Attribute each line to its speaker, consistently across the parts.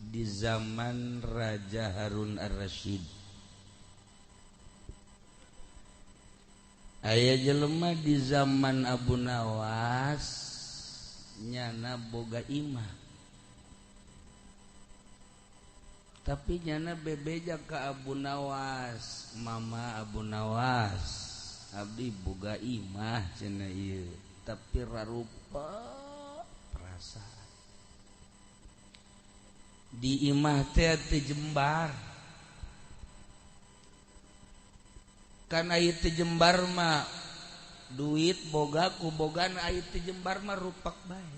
Speaker 1: Di zaman Raja Harun Ar-Rasyid. Aya jelema di zaman Abu Nawas nyana boga imah. Tapi nyana bebeja ka Abu Nawas, mama Abu Nawas, abdi boga imah cenah ieu, tapi rarupa perasaan. Di imah teh teu jembar. Kan aya teu jembar mah duit boga ku bogan aya teu jembar mah rupak bae.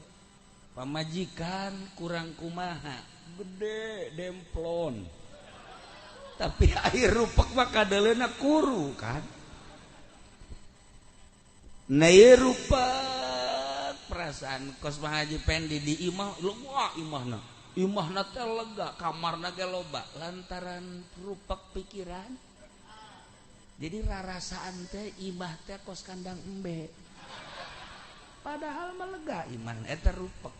Speaker 1: Pamajikan kurang kumaha, gede demplon. Tapi air rupak mah kadeleuna kuru kan. Nah ieu rupak perasaan kos Pak Haji Pendi di imah, wah imahna. Imahna teh lega, kamarna ge loba lantaran rupak pikiran. Jadi rarasaan teh imah teh kos kandang embe. Padahal mah lega imah eta rupak.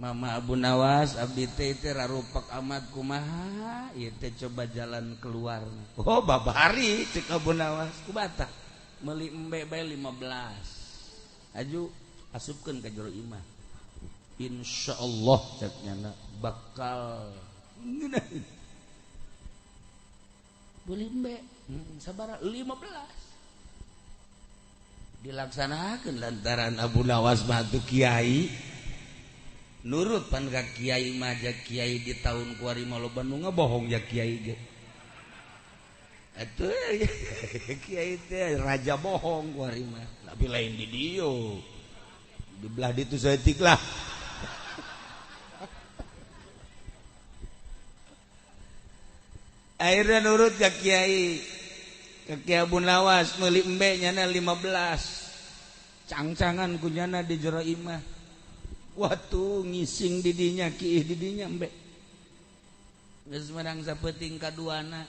Speaker 1: Mama Abu Nawas abdi teh teh rarupak amat kumaha ieu teh coba jalan keluar. Oh babari cek Abu Nawas kubata meuli embe bae 15. Aju asupkeun ka jero imah. Insyaallah cek nyana bakal ngeunaheun. Beli embe sabaraha 15. Dilaksanakeun lantaran Abu Nawas mah teu kiai. Nurut pan ka kiai mah ja kiai di tahun kuari mah loba nu ngabohong ja kiai ge. Atuh kiai teh raja bohong kuari mah. Tapi lain di dieu. Di belah ditu saeutik lah. Akhirnya nurut ka kiai. Ka Kiai Abu Nawas meuli embe nyana 15. Cangcangan ku nyana di jero imah. Waktu ngising didinya kiih didinya embe. Geus menang sapeuting kaduana.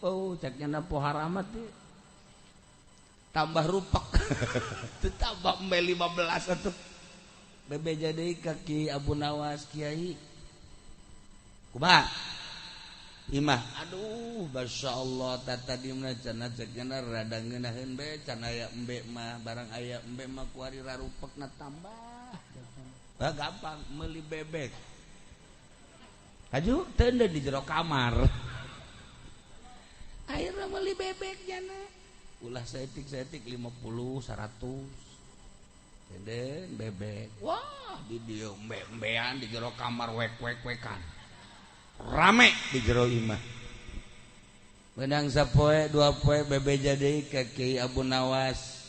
Speaker 1: Oh, cek nyana pohar amat teh. Tambah rupak. Teu tambah embe 15 atuh. Bebeja deui ka Ki Abu Nawas kiai. Kumaha? Imah, aduh, masya Allah, tata dimna cenah cek nyana rada ngeunaheun bae can aya embe mah, barang aya embe mah kuari rarupekna tambah. Bah, gampang meuli bebek. Haju teu di jero kamar. Akhirna meuli bebek nyana. Ulah saeutik-saeutik 50, 100. Tenden bebek. Wah, di dieu embe-embean di jero kamar wek-wek-wekan. Rame di jero imah. Menang sapoe dua poe bebeja deui ka Kiai Abu Nawas.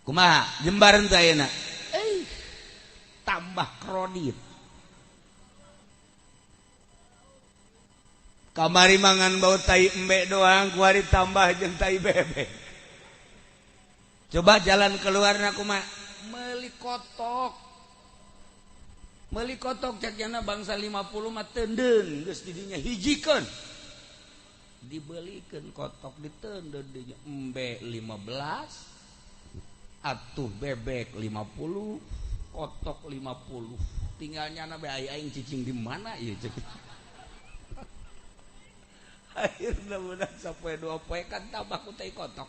Speaker 1: Kumaha jembar henteu ayeuna? Tambah kredit. Kamari mangan bau tai embe doang, kuari tambah jeung tai bebek. Coba jalan keluarna kumaha? Meuli kotok. Meuli kotok cek jana bangsa 50 mah teundeun geus didinya hijikeun. Dibelikeun kotok diteundeun dinya embe 15 atuh bebek 50 kotok 50. Tinggal nyana bae aing cicing di mana ieu cek. Akhirna menang sapoe dua poe kan tambah ku tai kotok.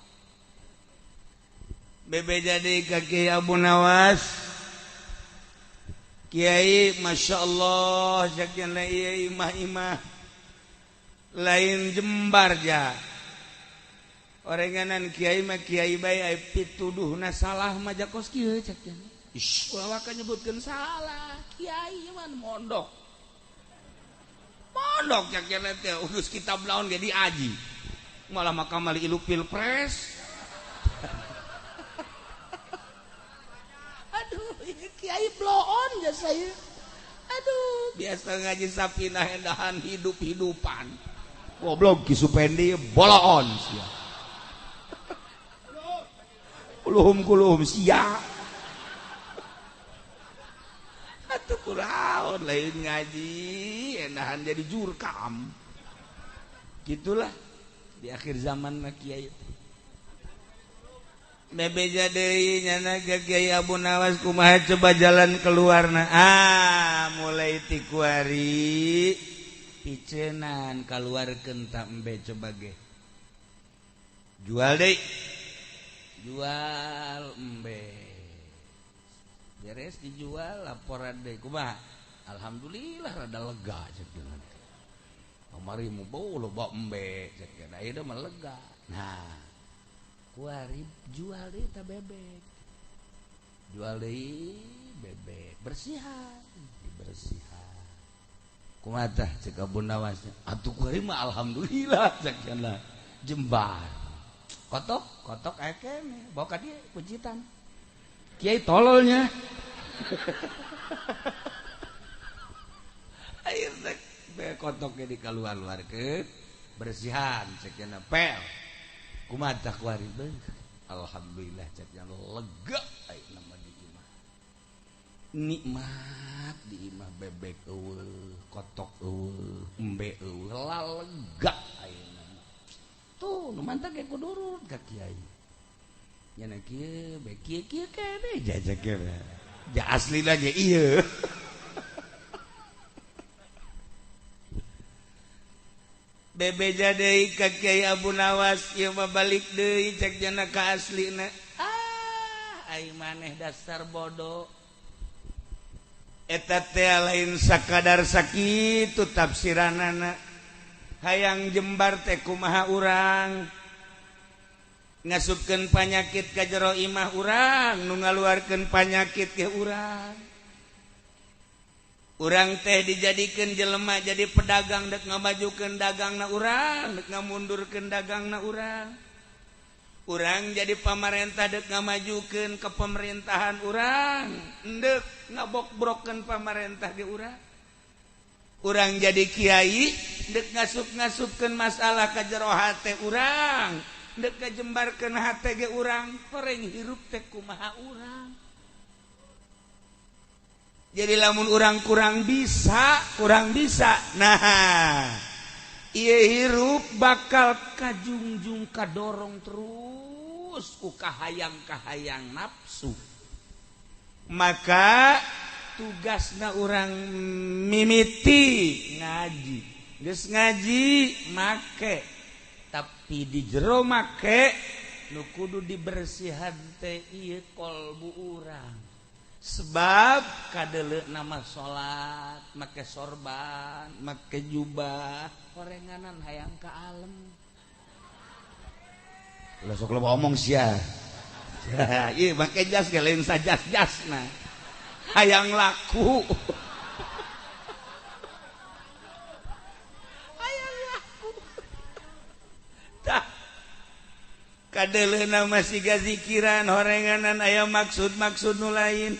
Speaker 1: Bebe jadi ka Kiai Abu Nawas. Kiai Masya Allah cek nyana ieu imah-imah lain jembar ja. Orenganan kiai mah kiai bae ai pituduhna salah mah jakos kieu cek nyana. Ish, ulah waka nyebutkeun salah. Kiai mah mondok. Mondok cek nyana teh urus kitab naon ge diaji. Malah makamali ilu pilpres. Aduh, kiai bloon ja saya. Aduh, biasa ngaji sapinah endahan hidup-hidupan. Goblok Ki Supendi boloon sia. Kuluhum kuluhum sia. Atuh kuraon lain ngaji endahan jadi jurkam. Gitulah di akhir zaman mah kiai. Bebeja deui nyana ka Kiai Abu Nawas kumaha coba jalan keluarna. Ah, mulai ti kuari picenan kaluarkeun ta embe coba ge. Jual deui. Jual embe. Beres dijual laporan deui kumaha? Alhamdulillah rada lega cek cenah. Kamari mu bau loba embe cek cenah. Ayeuna mah lega. Nah, kuari jual deui ta bebek. Jual deui bebek, bersihan, dibersihan. Kumaha tah cek Abu Nawas? Atuh kuari mah alhamdulillah cek cenah. Jembar. Kotok, kotok aya keneh, bawa ka dieu kuncitan. Kiai tololnya. Air teh kotoknya dikaluar-luarkeun, bersihan cek cenah pel. Kumaha tah kuari beuh. Alhamdulillah cek cenah lega ayeuna mah di imah. Nikmat di imah bebek eueuh, kotok eueuh, embe eueuh, lega ayeuna. Tuh nu mantap ge kudu urut ka kiai. Nya kieu be kieu kieu keneh jajak ge. Ja aslina ge ieu. Bebeja deui ka Kiai Abu Nawas ieu mah balik deui cek jana ka aslina. Ah, ai maneh dasar bodoh. Eta teh lain sakadar sakitu tafsiranana. Hayang jembar teh kumaha urang ngasupkeun panyakit ka jero imah urang nu ngaluarkeun panyakit ke urang. Urang teh dijadikeun jelema jadi pedagang dek ngamajukeun dagangna urang, dek ngamundurkeun dagangna urang. Urang jadi pamarentah dek ngamajukeun ke pemerintahan urang, endek ngabokbrokeun pamarentah ge urang. Urang jadi kiai dek ngasup-ngasupkeun masalah ka jero hate urang, dek ngajembarkeun hate ge urang, horeng hirup teh kumaha urang. Jadi lamun urang kurang bisa. Nah, ieu hirup bakal kajungjung kadorong terus ku kahayang-kahayang nafsu. Maka tugasna urang mimiti ngaji. Geus ngaji make, tapi di jero make nu kudu dibersihan teh ieu kolbu urang. Sebab kadele nama salat, make sorban, make jubah, horenganan hayang ka alem. Lah sok loba omong sia. Ieu make jas ge lain sajas-jasna. Hayang laku. Hayang laku. Tah kadele nama siga zikiran horenganan aya maksud-maksud nu lain.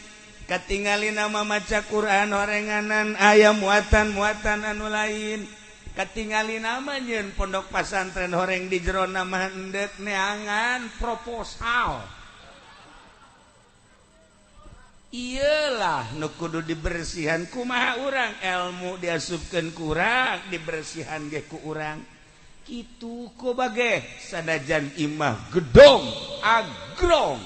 Speaker 1: Katingali nama maca Quran horenganan aya muatan-muatan anu lain. Katingali nama nyeun pondok pasantren horeng di jero nama endek neangan proposal. Iyalah nu kudu dibersihan kumaha urang, ilmu diasupkeun ku urang, dibersihan ge ku urang. Kitu ku bage sanajan imah gedong agrong,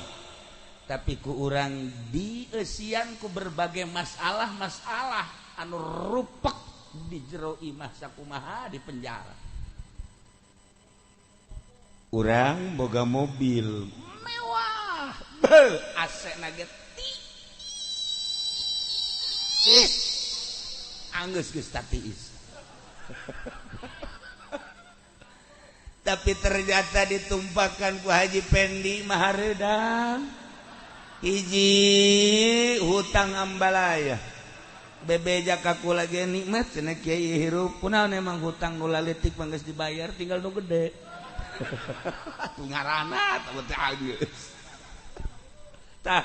Speaker 1: tapi ku urang dieusian ku berbagai masalah-masalah anu rupek di jero imah sakumaha di penjara. Urang boga mobil mewah, beuh AC na ge tiis, anggeus geus tatiis. Tapi ternyata ditumpahkan ku Haji Pendi mahareudang. Hiji hutang ambalaya. Bebeja ka kula ge nikmat cenah kiai hirup. Kunaon emang hutang kula leutik mah geus dibayar tinggal nu gede. Atuh ngaranna teh geus. Tah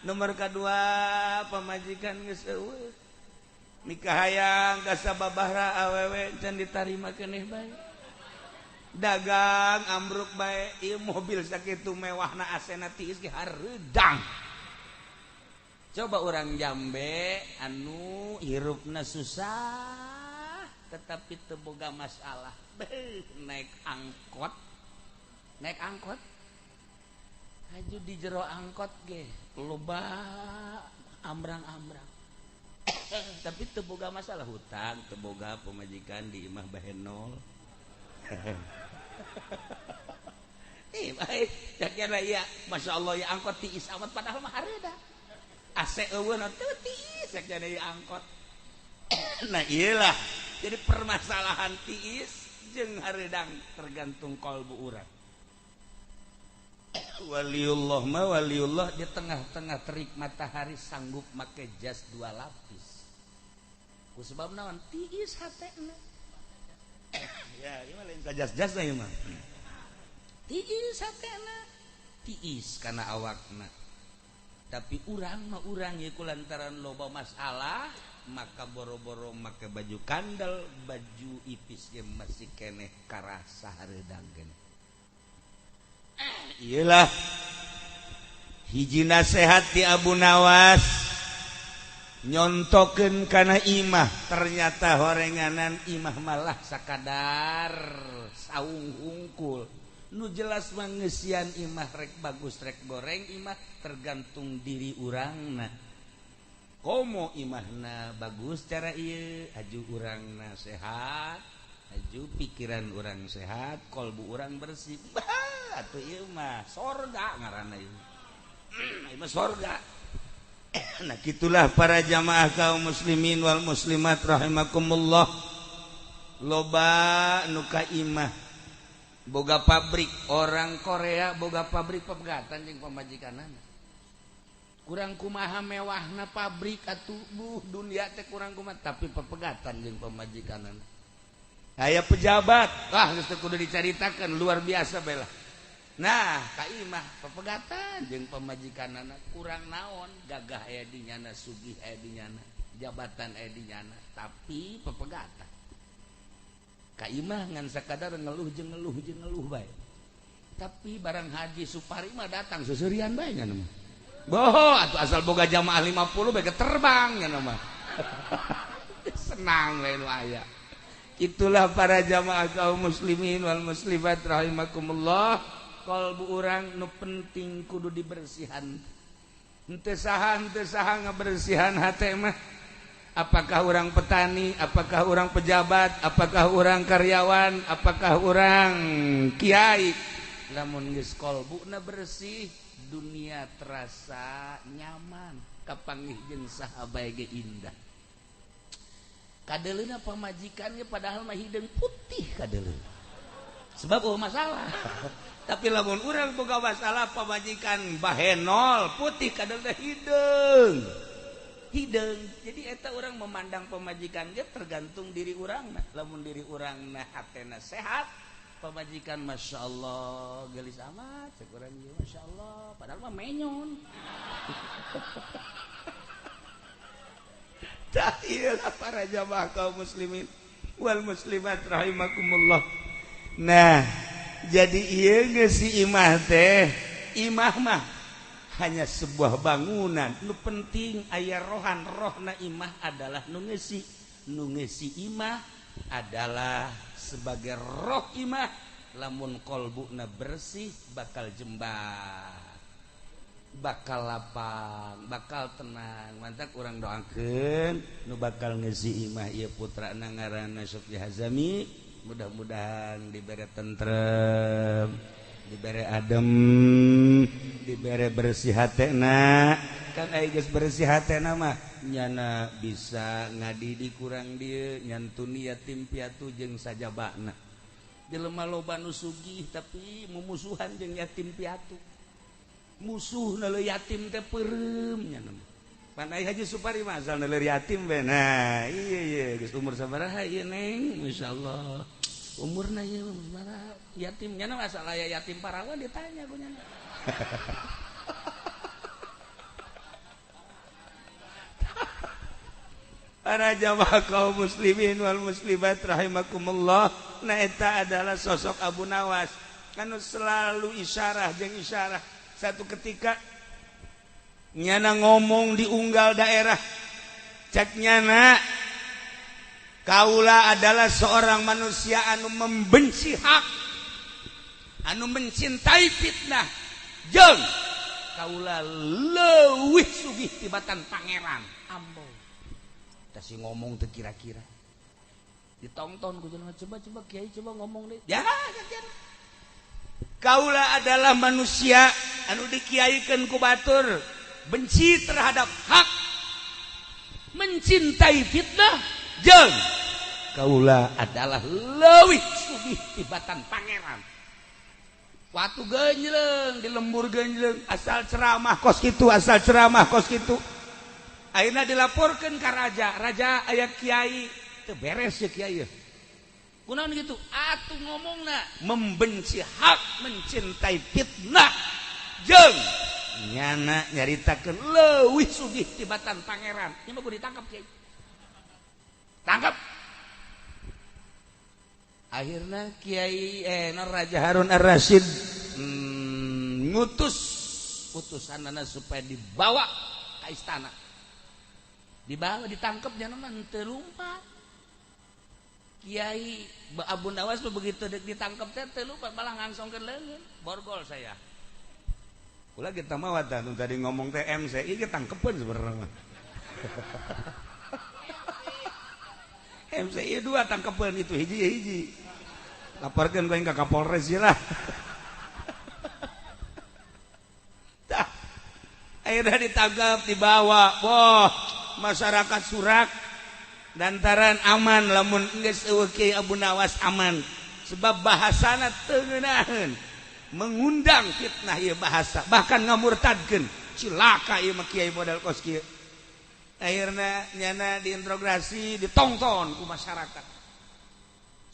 Speaker 1: nomor kadua pamajikan geus eueuh. Nikah hayang ka sababahra awewe can ditarima keneh bae. Dagang ambruk bae, ieu mobil sakitu mewahna asena tiis ge hareudang. Coba urang Jambe anu hirupna susah tetapi teu boga masalah. Beuh, naik angkot. Naik angkot. Haju di jero angkot ge loba amrang-amrang. Tapi teu boga masalah hutang, teu boga pamajikan di imah bahenol. Ih, baik. Cak ya, Masya Allah ya angkot tiis amat padahal mah hareuda. AC eueun teu tiis cak ya angkot. Nah iyalah, jadi permasalahan tiis jeung hareudang tergantung kalbu urang. Waliullah mah waliullah di tengah-tengah terik matahari sanggup make jas 2 lapis. Ku sebab naon? Tiis hatena. Ya, ieu mah lain jas-jasna ieu mah. Tiis hatena, tiis kana awakna. Tapi urang mah urang ieu kulantaran loba masalah, maka boro-boro make baju kandel, baju ipis ge masih keneh karasa hareudang keneh. Iyalah hiji nasehat di Abu Nawas nyontokeun kana imah, ternyata horenganan imah malah sakadar saung hungkul. Nu jelas mangeusian imah rek bagus rek goreng imah tergantung diri urangna. Komo imahna bagus cara ieu aju urangna sehat, aju pikiran urang sehat, kolbu urang bersih. Bah, atuh ieu mah sorga ngaranna ieu. Ieu mah sorga. Nah gitulah para jamaah kaum muslimin wal muslimat rahimakumullah. Loba nu ka imah boga pabrik, orang Korea boga pabrik pepegatan jeung pamajikanana. Kurang kumaha mewahna pabrik atuh buh dunia teh kurang kumaha tapi pepegatan jeung pamajikanana. Aya pejabat, wah geus teu kudu dicaritakeun luar biasa bae lah. Nah, ka imah pepegatan jeung pamajikanana kurang naon, gagah aya di nyana, sugih aya di nyana, jabatan aya di nyana, tapi pepegatan. Ka imah ngan sakadar ngeluh jeung ngeluh jeung ngeluh bae. Tapi barang Haji Supari mah datang seuseurian bae nya mah. Boho atuh asal boga jamaah 50 bae terbang nya mah. Senang we nu aya. Itulah para jamaah kaum muslimin wal muslimat rahimakumullah. Kalbu urang nu penting kudu dibersihan. Henteu saha ngabersihan hate mah. Apakah orang petani, apakah orang pejabat, apakah orang karyawan, apakah orang kiai. Lamun geus kalbuna bersih, dunia terasa nyaman, kapanggih jeung saha bae ge indah. Kadeleuna pamajikannya padahal mah hideung putih kadeleuna. Sebab eueuh masalah. Tapi lamun urang boga masalah pamajikan bahenol putih kadeleuna hideung. Hideung. Jadi eta orang memandang pamajikan ge tergantung diri urang. Lamun diri urang na hatena sehat, pamajikan Masya Allah gelis amat cek urang ieu Masya Allah padahal mah menyon. Tah ieu para jamaah kaum muslimin wal muslimat rahimakumullah. Nah, jadi ieu geus si imah teh, imah mah hanya sebuah bangunan. Nu penting aya rohan, rohna imah adalah nu ngeusi. Nu ngeusi imah adalah sebagai roh imah. Lamun kolbuna bersih bakal jembar, bakal lapang, bakal tenang. Mantak urang doakeun nu bakal ngeusi imah ieu putrana ngaranna Sofi Hazami, mudah-mudahan dibere tentrem, dibere adem, dibere bersih hatena. Kan aya geus bersih hatena mah nyana bisa ngadidik kurang dieu, nyantuni yatim piatu jeung sajabana. Jelema loba nu sugih tapi mumusuhan jeung yatim piatu. Musuh na yatim teh peureum nya mah. Pan aya Haji Supari mah asal naleur yatim we. Nah, iya iya geus umur sabaraha ieu Neng? Masyaallah. Umurna ieu sabaraha? Yatim nya mah asal aya yatim parawan ditanya ku nya. Para jamaah kaum muslimin wal muslimat rahimakumullah. Nah eta adalah sosok Abu Nawas anu selalu isyarah jeung isyarah. Satu ketika nyana ngomong di unggal daerah, cek nyana kaula adalah seorang manusia anu membenci hak, anu mencintai fitnah. Jeung kaula leuwih sugih tibatan pangeran. Ambo. Tah si ngomong teu kira-kira. Ditonton ku jelema, coba-coba kiai coba ngomong deh. Ya, kaula adalah manusia anu dikiaikeun ku batur, benci terhadap hak, mencintai fitnah, jeung kaula adalah leuwih sugih tibatan pangeran. Watu genjleng di lembur genjleng, asal ceramah kos kitu, asal ceramah kos kitu. Akhirna dilaporkeun ka raja, raja aya kiai teu beres ya kiai. Kunaon gitu? Atuh ngomongna membenci hak, mencintai fitnah, jeung nyana nyaritakeun leuwih sugih tibatan pangeran. Nya mah kudu ditangkap kiai. Tangkap. Akhirna kiai Raja Harun Ar-Rasyid ngutus utusanana supaya dibawa ke istana. Dibawa ditangkap nyana mah teu lumpat. Kiai Abu Nawas begitu ditangkap teh teu lumpat, malah ngangsongkeun leungeun, borgol saya. Kula kita mah wadah tadi ngomong teh MC ieu tangkepeun sebenarnya mah. MC ieu dua tangkepeun itu hiji-hiji. Laporkeun ku ka Kapolres lah. Tah. Akhirnya ditangkap, dibawa. Wah, masyarakat surak lantaran aman lamun geus eueuh Kiai Abu Nawas aman. Sebab bahasana teu ngeunaheun, mengundang fitnah ieu bahasa, bahkan ngamurtadkeun. Cilaka ieu mah kiai modal kos kieu. Akhirna nyana diinterogasi, ditongton ku masyarakat.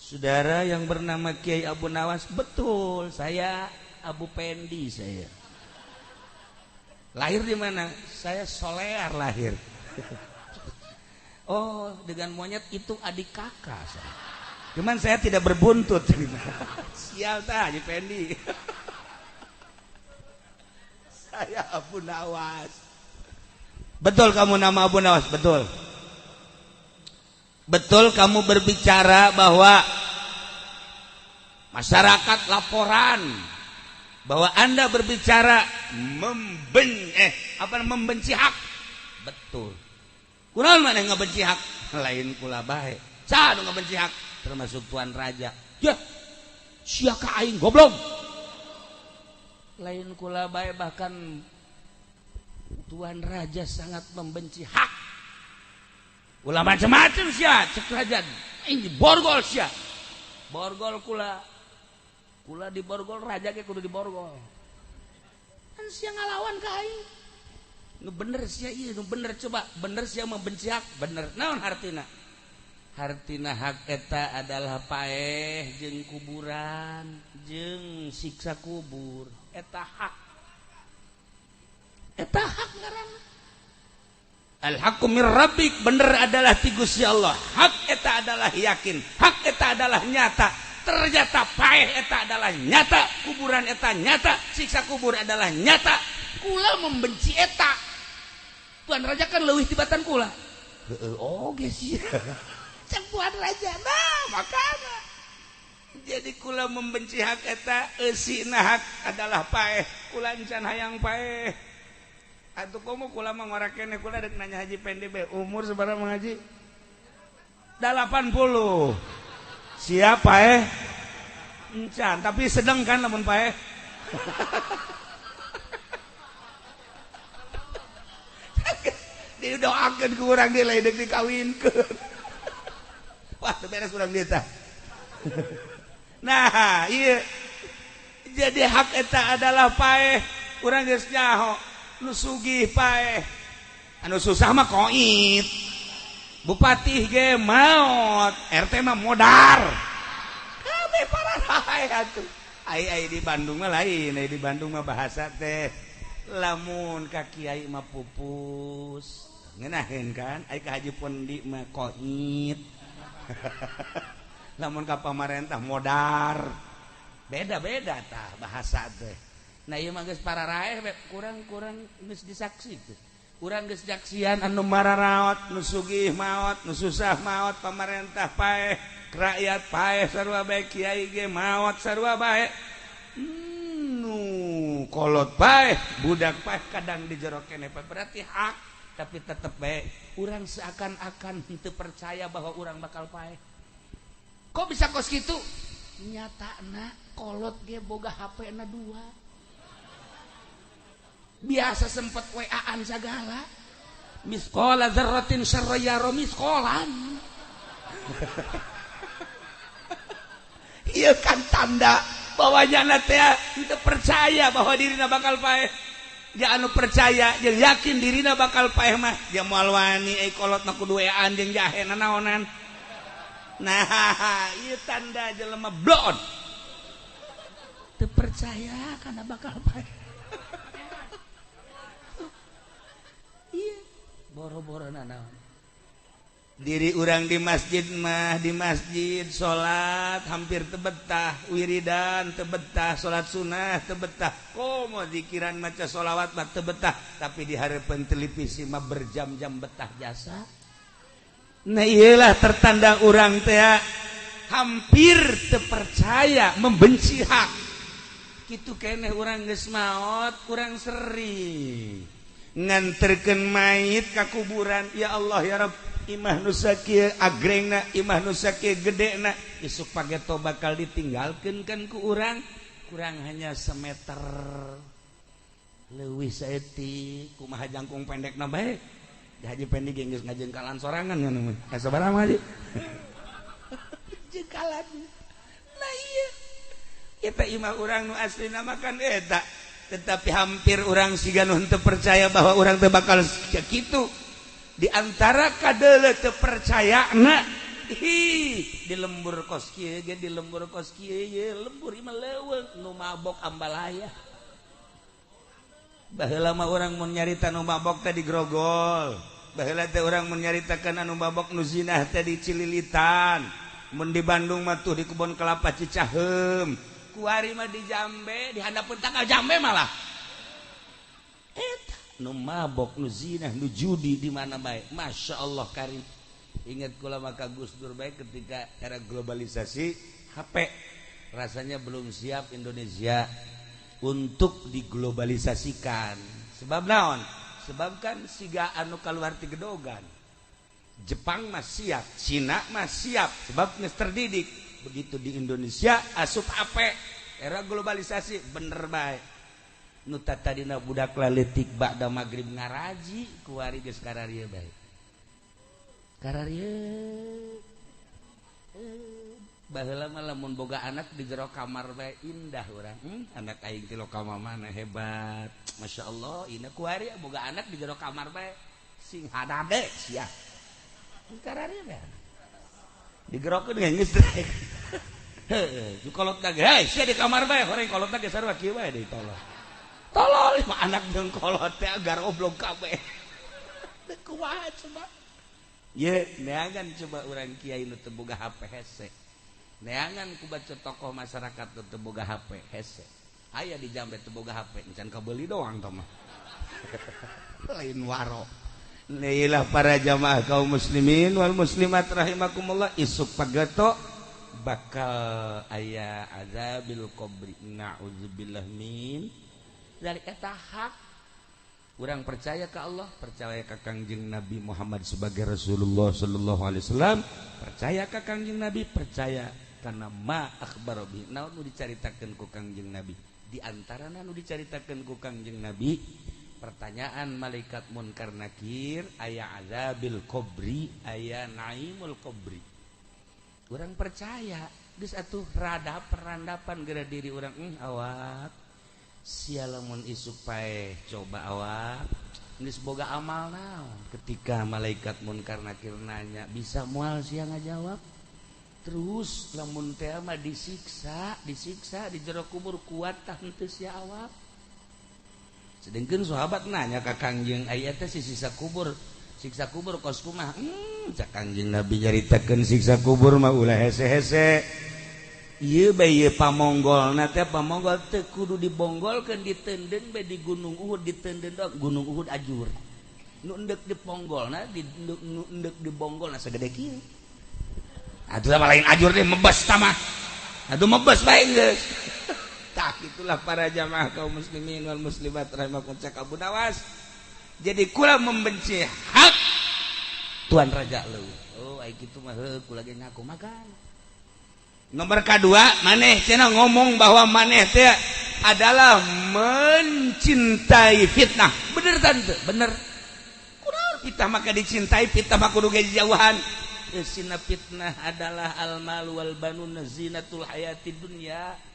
Speaker 1: Saudara yang bernama Kiai Abu Nawas, betul, saya Abu Pendi saya. Lahir di mana? Saya Solear lahir. Oh, dengan monyet itu adik kakak saya. Cuman saya tidak berbuntut. Sial tah Haji Pendi. Saya Abu Nawas. Betul kamu nama Abu Nawas, betul. Betul kamu berbicara bahwa masyarakat laporan bahwa Anda berbicara membenci hak. Betul. Kunaon maneh ngabenci hak? Lain kula bae. Saha nu ngabenci hak? Termasuk tuan raja. Ya, sia ka aing goblok. Lain kula bae, bahkan tuan raja sangat membenci hak. Ulah macam-macam sia, cek raja. Ini borgol sia. Borgol kula. Kula diborgol, raja ge kudu diborgol. Kan sia ngalawan ka aing. Nu bener sia ieu, nu bener coba, bener sia membenci hak, bener. Naon hartina? Hartina hak eta adalah paeh jeung kuburan, jeung siksa kubur. Eta hak. Eta hak ngaranna. Al-haqqu mir rabbik, bener adalah ti Gusti Allah. Hak eta adalah yakin, hak eta adalah nyata. Ternyata paeh eta adalah nyata, kuburan eta nyata, siksa kubur adalah nyata. Kula membenci eta. Tuan raja kan leuwih tibatan kula. Heeh, oge sia. Cek tuan raja, nah makana. Jadi kula membenci hak eta, eusina hak adalah paeh. Kula encan hayang paeh. Atuh komo kula mah ngora keneh, kula rek nanya Haji Pendi be, umur sabaraha Mang Haji? 80. Siap paeh? Encan, tapi sedeng kan lamun paeh. Didoakeun ku urang deui lain deuk dikawinkeun. Wah, teu beres urang dieu tah. Nah, ieu jadi hak eta adalah paeh. Urang geus nyaho nu sugih paeh, anu susah mah koit. Bupati ge maot, RT mah modar. Kabeh pararae atuh. Ai ai di Bandung mah lain, ai di Bandung mah bahasa teh lamun ka kiai mah pupus. Ngeunaheun kan? Ai ka Haji Pondi mah koit. Lamun ka pamarentah modar. Beda-beda tah bahasa teh. Nah ieu mah geus pararaeh kurang-kurang geus disaksi teh. Urang geus jaksian anu mararaot, nu sugih maot, nu susah maot, pamarentah paeh, rakyat paeh sarua bae, kiai ge maot sarua bae. Nu Kolot paeh, budak paeh, kadang di jero keneh berarti hak, tapi tetep bae urang seakan-akan henteu percaya bahwa urang bakal paeh. Kok bisa kos kitu? Nyatana kolot ge boga HP na dua. Biasa sempet WA-an segala. Misqala dzarratin syarra yara misqalan. Ieu kan tanda bahwa nyana teh teu percaya bahwa dirina bakal paeh. Ja anu percaya jeung yakin dirina bakal paeh mah dia moal wani euy kolot mah kudu WA-an jeung jahe nanaonan. Nah, ieu tanda jelema blon. Teu percaya kana bakal paeh. Iya, boro-boro nanaon. Diri urang di masjid mah, di masjid salat hampir tebetah, wiridan tebetah, salat sunnah tebetah, komo zikiran maca sholawat mah tebetah, tapi di hareupeun televisi mah berjam-jam betah jasa. Nah iyalah tertanda urang teh hampir terpercaya membenci hak. Kitu keneh urang geus maot, kurang seri nganterkeun mayit ka kuburan. Ya Allah ya Rabb, imah nu sakieu agrengna, imah nu sakieu gedena, isuk pageto bakal ditinggalkeun kan ku urang, kurang hanya semeter leuwih saeutik, kumaha jangkung pendekna bae. Haji pendek geus ngajengkalan sorangan kan mah. Sabaraha mah haji? Jengkalan. Nah iya. Eta imah urang nu aslina mah kan eta. Tetapi hampir urang siga nu henteu percaya bahwa urang teh bakal kitu. Di antara kadeuleu teu percayana, hi di lembur kos kieu ge, di lembur kos kieu ye, lembur imah leuweung nu mabok ambalaya. Baheula mah urang mun nyarita nu mabok teh di grogol. Baheula teh urang mun nyaritakeun anu mabok nu zinah teh di Cililitan. Mun di Bandung mah tuh di kebon kelapa Cicaheum. Kuari mah di Jambe, di handapeun tanggal Jambe malah. Eta nu mabok nu zinah nu judi di mana bae. Masya Allah karim. Ingat kula maka Gus Dur bae ketika era globalisasi HP rasanya belum siap Indonesia untuk diglobalisasikan. Sebab naon? Sebab kan siga anu kaluar ti gedogan. Jepang mah siap, Cina mah siap, sebab geus terdidik. Begitu di Indonesia asup HP, era globalisasi bener bae. Nu tadina budak laletik ba'da magrib ngaraji, kuari geus kararieu bae. Kararieu. Baheula mah lamun boga anak di jero kamar bae indah urang. Anak aing ti lokal mana hebat. Masya Allah, ina kuari boga anak di jero kamar bae sing hadade sia. Kararieu bae. Digerokeun geus geus. Heuh, kolot ge, hei sia di kamar bae, horeng kolotna ge sarua kieu bae deui tolol. Tolol mah anak jeung kolot teh agar oblong kabeh. Teu kumaha coba. Ye, neangan coba urang kiai nu teu boga HP hese. Neangan ku baca tokoh masyarakat nu teu boga HP hese. Aya di Jambe teu boga HP, encan kabeuli doang tah mah. Lain waro. Neilah para jamaah kaum muslimin wal muslimat rahimakumullah, isuk pageto bakal aya azabil qabri. Na'udzubillah min dari eta hak. Urang percaya ke Allah, percaya ke Kangjeng Nabi Muhammad sebagai Rasulullah sallallahu alaihi wasallam, percaya ke Kangjeng Nabi, percaya karena ma akhbaro bi. Naon nu dicaritakeun ku Kangjeng Nabi? Di antarana nu dicaritakeun ku Kangjeng Nabi, pertanyaan malaikat munkar nakir, aya azabil qabri, aya naimul qabri. Urang percaya, geus atuh rada perandapan geura diri urang, awak sia lamun isuk paeh coba awak geus boga amal naon. Ketika malaikat munkar nakir nanya, bisa moal sia ngajawab? Terus lamun teh mah disiksa, disiksa di jero kubur kuat tah henteu sia awak. Sedengkeun sahabat nanya ka Kangjeng, aya teh si siksa kubur, siksa kubur kos kumaha? Cak Kangjeng Nabi nyaritakeun siksa kubur mah ulah hese-hese. Ieu bae ieu pamonggolna teh pamonggol teu kudu dibonggolkeun, ditenden bae di Gunung Uhud, ditenden doang Gunung Uhud ajur. Nu endek diponggolna, di nu endek dibonggolna sagede kieu. Atuh mah lain ajur deh mebes tah mah. Atuh mebes bae geus. Tah, itulah para jamaah kaum muslimin wal muslimat rahimakum, cak Abu Nawas. Jadi kula membenci hak Tuan Raja lu. Oh, ai kitu mah heuh kula ge ngaku makan. Nomor kedua, maneh cenah ngomong bahwa maneh teh adalah mencintai fitnah. Bener tante, bener. Kunaon fitnah maka dicintai, fitnah mah kudu ge jauhan. Sina fitnah adalah al mal wal banun zinatul hayati dunya.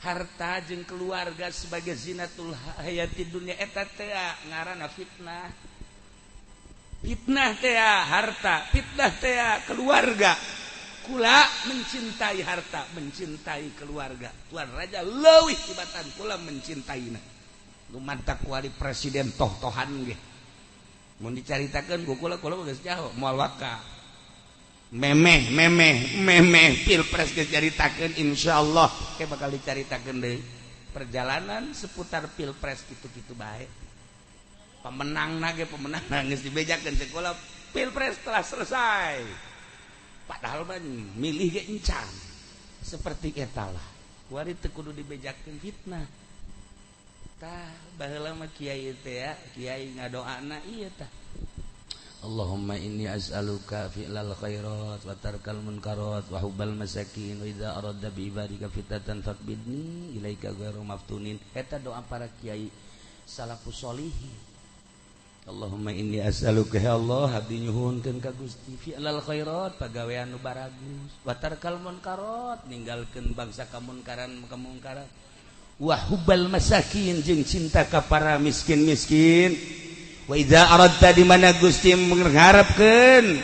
Speaker 1: Harta jeung keluarga sebagai zinatul hayati dunya eta teh ngaranna fitnah. Fitnah teh harta, fitnah teh keluarga. Kula mencintai harta, mencintai keluarga. Tuan Raja leuwih tibatan kula mencintainya. Lu mantak wali presiden toh-tohan ge. Mun dicaritakeun ku kula, kula geus jauh moal waka. Memeh memeh memeh pilpres geus caritakeun, insyaallah ke bakal dicaritakeun deui. Perjalanan seputar pilpres kitu-kitu bae. Pemenang ge pemenang geus dibejakeun cek kula pilpres telah selesai. Padahal mah milih ge encan. Seperti eta lah. Kuari teu kudu dibejakeun fitnah. Tah, baheula mah kiai teh ya, kiai ngadoana ieu tah. Allahumma inni as'aluka fi'lal khairat wa tarkal munkarat wa hubbal masakin wa idza aradta bi ibadika fitnatan faqbidni ilaika ghairu maftunin. Eta doa para kiai salafus solihin. Allahumma inni as'aluka ya Allah, abdi nyuhunkeun ka Gusti fi'lal khairat, pagawean nu baragus, wa tarkal munkarat, ninggalkeun bangsa kamunkaran kemungkaran, wa hubbal masakin, jeung cinta ka para miskin-miskin, wa idza aradta, di mana Gusti mengharapkeun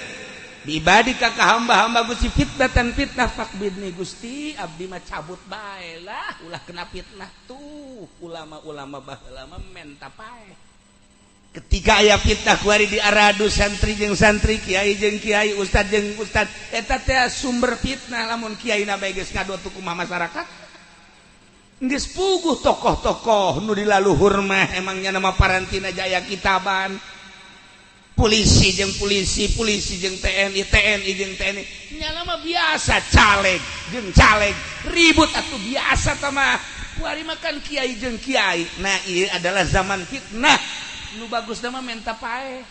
Speaker 1: bi ibadika ka hamba-hamba Gusti fitnatan fitnah faqbidni, Gusti abdi mah cabut bae lah ulah kena fitnah. Tuh ulama-ulama baheula mah menta paeh. Ketika aya fitnah kuari di aradu santri jeung santri, kiai jeung kiai, ustad jeung ustad, eta teh sumber fitnah. Lamun kiai na bae geus ngadotu kumaha masyarakat? Geus puguh tokoh-tokoh nu di laluhur mah emangnya nama parantina jaya kitaban. Polisi jeung polisi, polisi jeung TNI, TNI jeung TNI, nyala mah biasa, caleg jeung caleg ribut atuh biasa tah mah. Kuari makan kiai jeung kiai. Nah, ieu adalah zaman fitnah. Nu bagus nama menta paeh,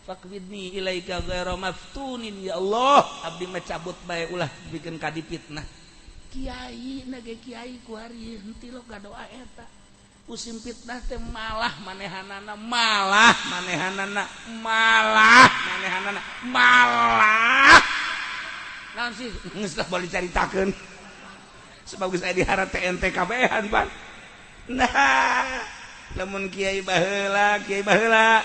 Speaker 1: faqbidni ilaika ghairu maftunin, ya Allah abdi mah cabut bae ulah bikin kadi fitnah. Kiai na ge kiai kuari henteu lo doa eta. Musim fitnah teh malah manehanana, malah manehanana, malah manehanana, malah naon sih, geus lah boleh dicaritakeun sebab geus aya diharap TNT kabehan pan. Nah, lamun kiai baheula, kiai baheula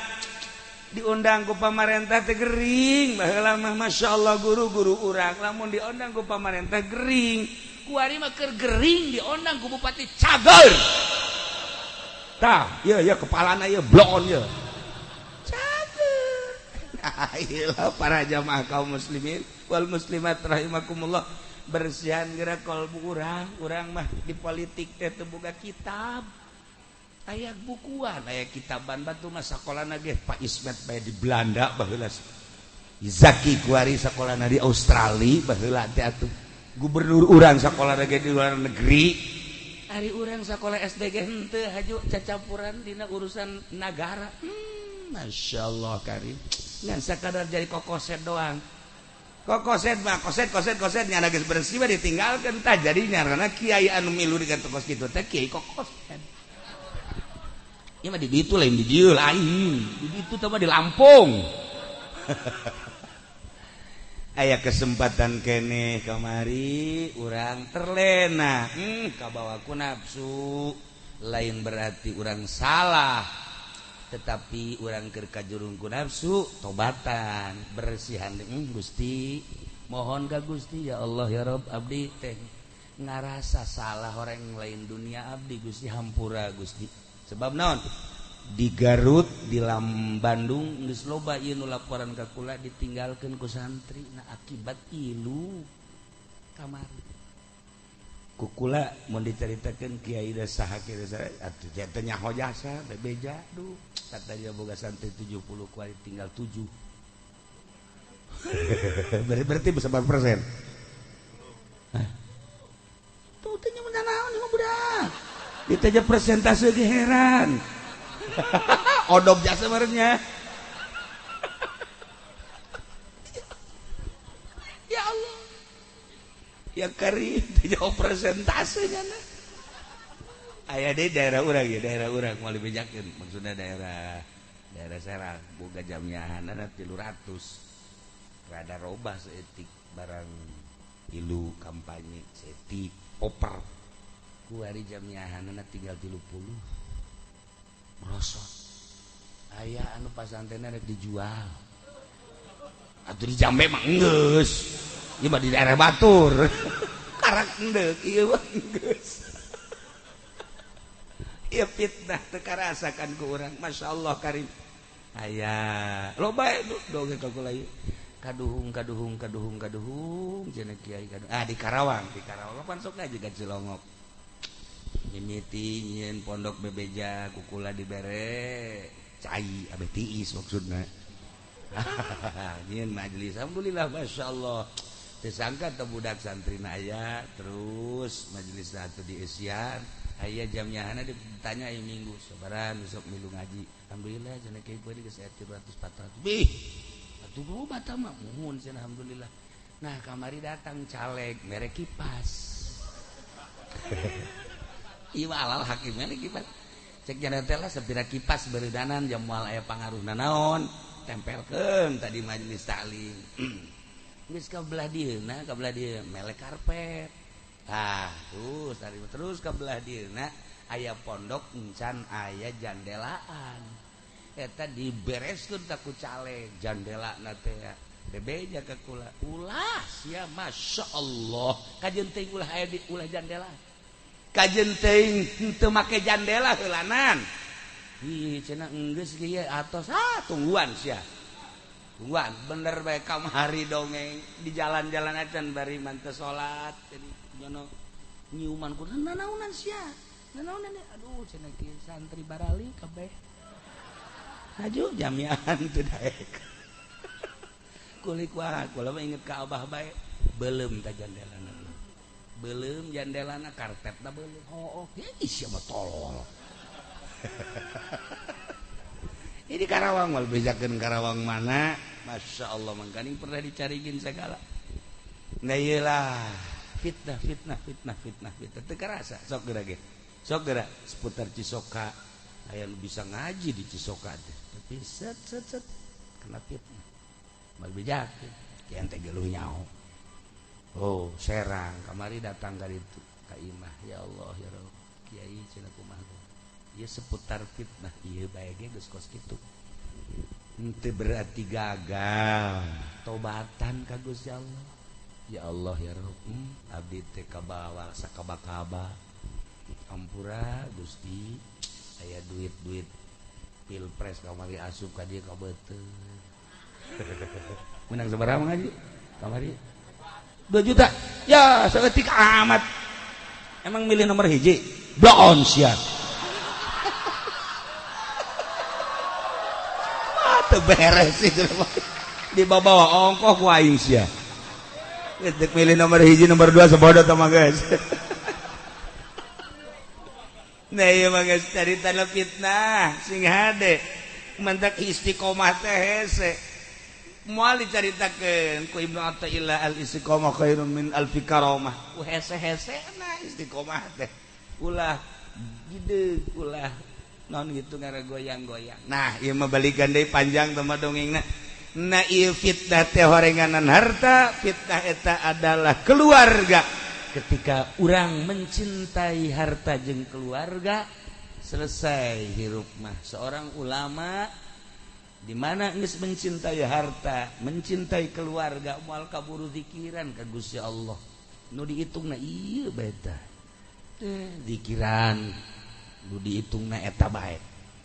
Speaker 1: diundang ku pamarentah teh gering. Baheula mah Masya Allah, guru-guru urang lamun diundang ku pamarentah gering. Kuari mah keur gering diundang ku bupati cager. Tah ieu ieu kepalana ieu blon ieu cager. Nah, ieu para jamaah kaum muslimin wal muslimat rahimakumullah, bersihan geura kolbu urang. Urang mah di politik teh teu boga kitab, aya bukuan, aya kitaban. Batu mah sakolana ge Pak Ismet bae di Belanda baheula, Zaki kuari sakolana di Australia baheula teh atuh, gubernur urang sakolana ge di luar negeri. Ari urang sakola SD ge henteu haju cacampuran dina urusan nagara. Masya Allah karim, ngan sakadar jadi kokoset doang. Kokoset mah koset koset koset, nyana geus bersih mah ditinggalkeun. Tah, jadi karena kiai anu milu dengan tokos kitu teh kiai kokoset. Ieu mah di ditu, lain di dieu, lain di ditu teh mah di Lampung. Aya kesempatan kene kamari urang terlena, kabawa ku nafsu. Lain berarti urang salah, tetapi urang keur kajurung ku nafsu, tobatan, bersihan. Gusti, mohon ka Gusti, ya Allah ya Rob, abdi teh ngarasa salah orang lain dunia abdi Gusti, hampura Gusti. Sebab naon, di Garut, di Lam Bandung geus loba ieu nu laporan ka kula ditinggalkeun ku santri. Nah, akibat ilu kamari ku kula mun dicaritakeun kiai da saha kiai saha atuh teh nyaho jasa bebeja. Duh, katanya boga santri 70, kuari tinggal 7. Berarti berapa persen? Tuh teh naon. Itu aja presentase ge heran. Odop jasa merenya. Ya Allah. Ya kari jauh presentasenya nah. Aya deui daerah urang ya, daerah urang moal dibejakeun, maksudna daerah daerah Serang boga jamiahanana 300. Rada robah seetik barang ilu kampanye seetik oper. Ku hari jamiahanana tinggal 30. Merosot. Aya anu pasantrenna rek dijual. Atuh di Jambe mah enggeus. Ieu mah di daerah batur. Karak endek ieu mah enggeus. Ieu fitnah teu karasakan ku urang. Masyaallah karim. Aya loba dongeng ka kula ieu. Kaduhung kaduhung kaduhung kaduhung cenah kiai kaduhung. Ah di Karawang pan sok ngaji ka Cilongok. Mimiti nyieun pondok bebeja kukula dibere cai abe tiis maksudna. Nyieun majelis alhamdulillah masyaallah. Teu sangka teh budak santrina aya terus majelis atuh dieusian aya jamiahana ditanya ieu minggu sabaran besok milu ngaji. Alhamdulillah cenah kiai kuari geus 300 400. Bih atuh loba tah mah muhun cenah alhamdulillah. Nah kamari datang caleg mere kipas. Ieu alal hakimnya kipas. Cek jana teh lah sapira kipas beredanan jam moal aya pangaruhna naon tempelkeun tadi majelis taklim. Geus ka belah dieuna ka belah dieu melek karpet. Tah terus tadi terus ka belah dieuna aya pondok encan aya jandelaan. Eta dibereskeun ta ku caleg jandelana teh bebeja ka kula. Ulah sia masyaallah kajeun teuing ulah aya di ulah jandela. Kajeun teuing teu make jandela heulanan. Ih cenah enggeus ge ieu atos ah tungguan sia. Tungguan bener bae kamari dongeng di jalan-jalan acan bari man teu salat jadi jono nyiuman ku nanaonan sia. Nanaonan aduh cenah kieu santri barali kabeh. Haju jamiahan teu daek. Kulik wae kula mah inget ka abah bae beuleum ta jandelana. Belum jandelana karpetna belum. Oh, ih sia mah tolol. Ini Karawang mal bejakeun Karawang mana? Masya Allah mangkaning pernah dicarigin segala. Nah iyalah fitnah fitnah fitnah fitnah fitnah teu karasa sok geura ge. Sok geura seputar Cisoka aya nu bisa ngaji di Cisoka teh. Tapi set set set kena fitnah. Mal bejakeun kieu teh geluh nyaho. Oh, Serang kamari datang ka ditu ka imah ya Allah ya Rabb kiai cenah kumaha ieu seputar fitnah ieu bae ge geus kos kitu henteu berarti gagal tobatan ka Gusti Allah ya Allah ya Rabb abdi teh kabawa sakaba-kaba ampura Gusti aya duit-duit pilpres kamari asup ka dieu ka beuteung menang sabaraha ngaji kamari 2 juta ya saeutik amat emang milih nomor hiji bloon sia wah teu beres itu dibawa ongkoh ku aing sia geus milih nomor hiji nomor 2 sabodo tah mah geus. Nah ieu mah geus caritana fitnah sing hade mantak istiqomah teh hese moal dicaritakeun ku Ibnu Athaillah al istiqomah khairun min alfi karamah. Ku hese-hesena istiqomah teh ulah gede ulah non gitu ngaragoyang-goyang. Nah ieu mah balikan deui panjang teh mah dongengna. Nah ieu fitnah teh horenganan harta, fitnah eta adalah keluarga. Ketika urang mencintai harta jeung keluarga selesai hirup mah. Seorang ulama di mana geus mencintai harta, mencintai keluarga, moal kaburu zikiran ka Gusti Allah. Nu dihitungna ieu bae tah. Teh zikiran nu dihitungna eta bae.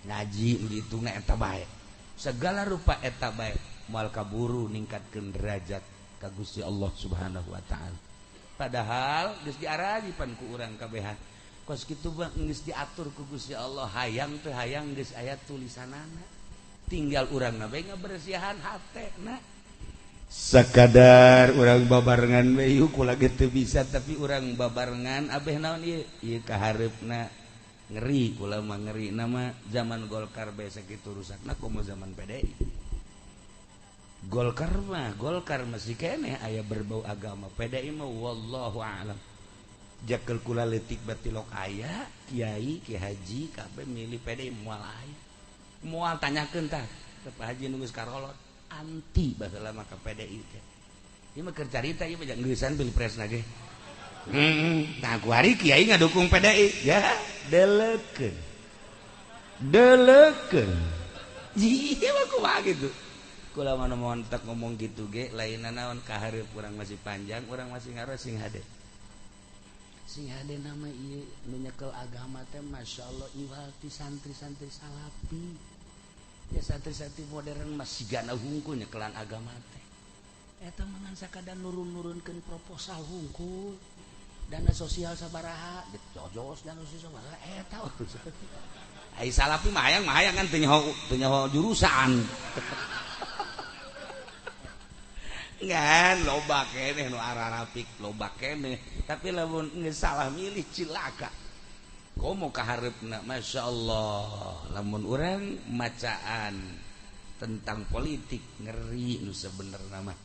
Speaker 1: Ngaji nu dihitungna eta bae. Segala rupa eta bae moal kaburu ningkatkeun derajat ka Gusti Allah Subhanahu wa taala. Padahal geus diarajipan ku urang kabehan. Kos kitu mah geus diatur ku Gusti Allah, hayang teu hayang geus aya tulisanana. Tinggal urang na bae ngabersihan hate na. Sakadar urang babarengan we yuk kula ge teu bisa tapi urang babarengan abeh naon ieu? Ieu kahareupna Ngeri kula mah, ngeri nama zaman Golkar bae sakitu rusakna, komo zaman PDI. Golkar mah, Golkar masih keneh aya berbau agama. PDI mah wallahu a'lam. Jakel kula leutik batilok aya kiai, ki haji kabeh milih PDI, moal aya. Moal, tanyakeun tah ke Pak Haji nu geus karolot, anti baheula mah ka PDI teh. Ieu mah keur carita, ieu mah geusan pilpresna ge. Nah, kuari kiai ngadukung PDI ya, delekeun. Delekeun. Iya mah kumaha gitu. Kula mah montek ngomong gitu ge lain naon, kahareup urang masih panjang, urang masih ngaros, sing hade. Sing hade nama ieu nu nyekel agama teh masyaallah iwal ti santri-santri salafi. Ya santri-santri modern masih gana hungkul nyekelan agama teh. Eta mah ngan sakadar nurun-nurunkeun proposal hungkul. Dana sosial sabaraha, jojos dana sosial sabaraha eta urusan. Ai salafi mah hayang mah hayang kan teu nyaho jurusan. Ngan loba keneh nu ararapik, loba keneh, tapi lamun geus salah milih cilaka. Komo kahareupna masyaallah, lamun urang macaan tentang politik ngeri nu sebenerna mah.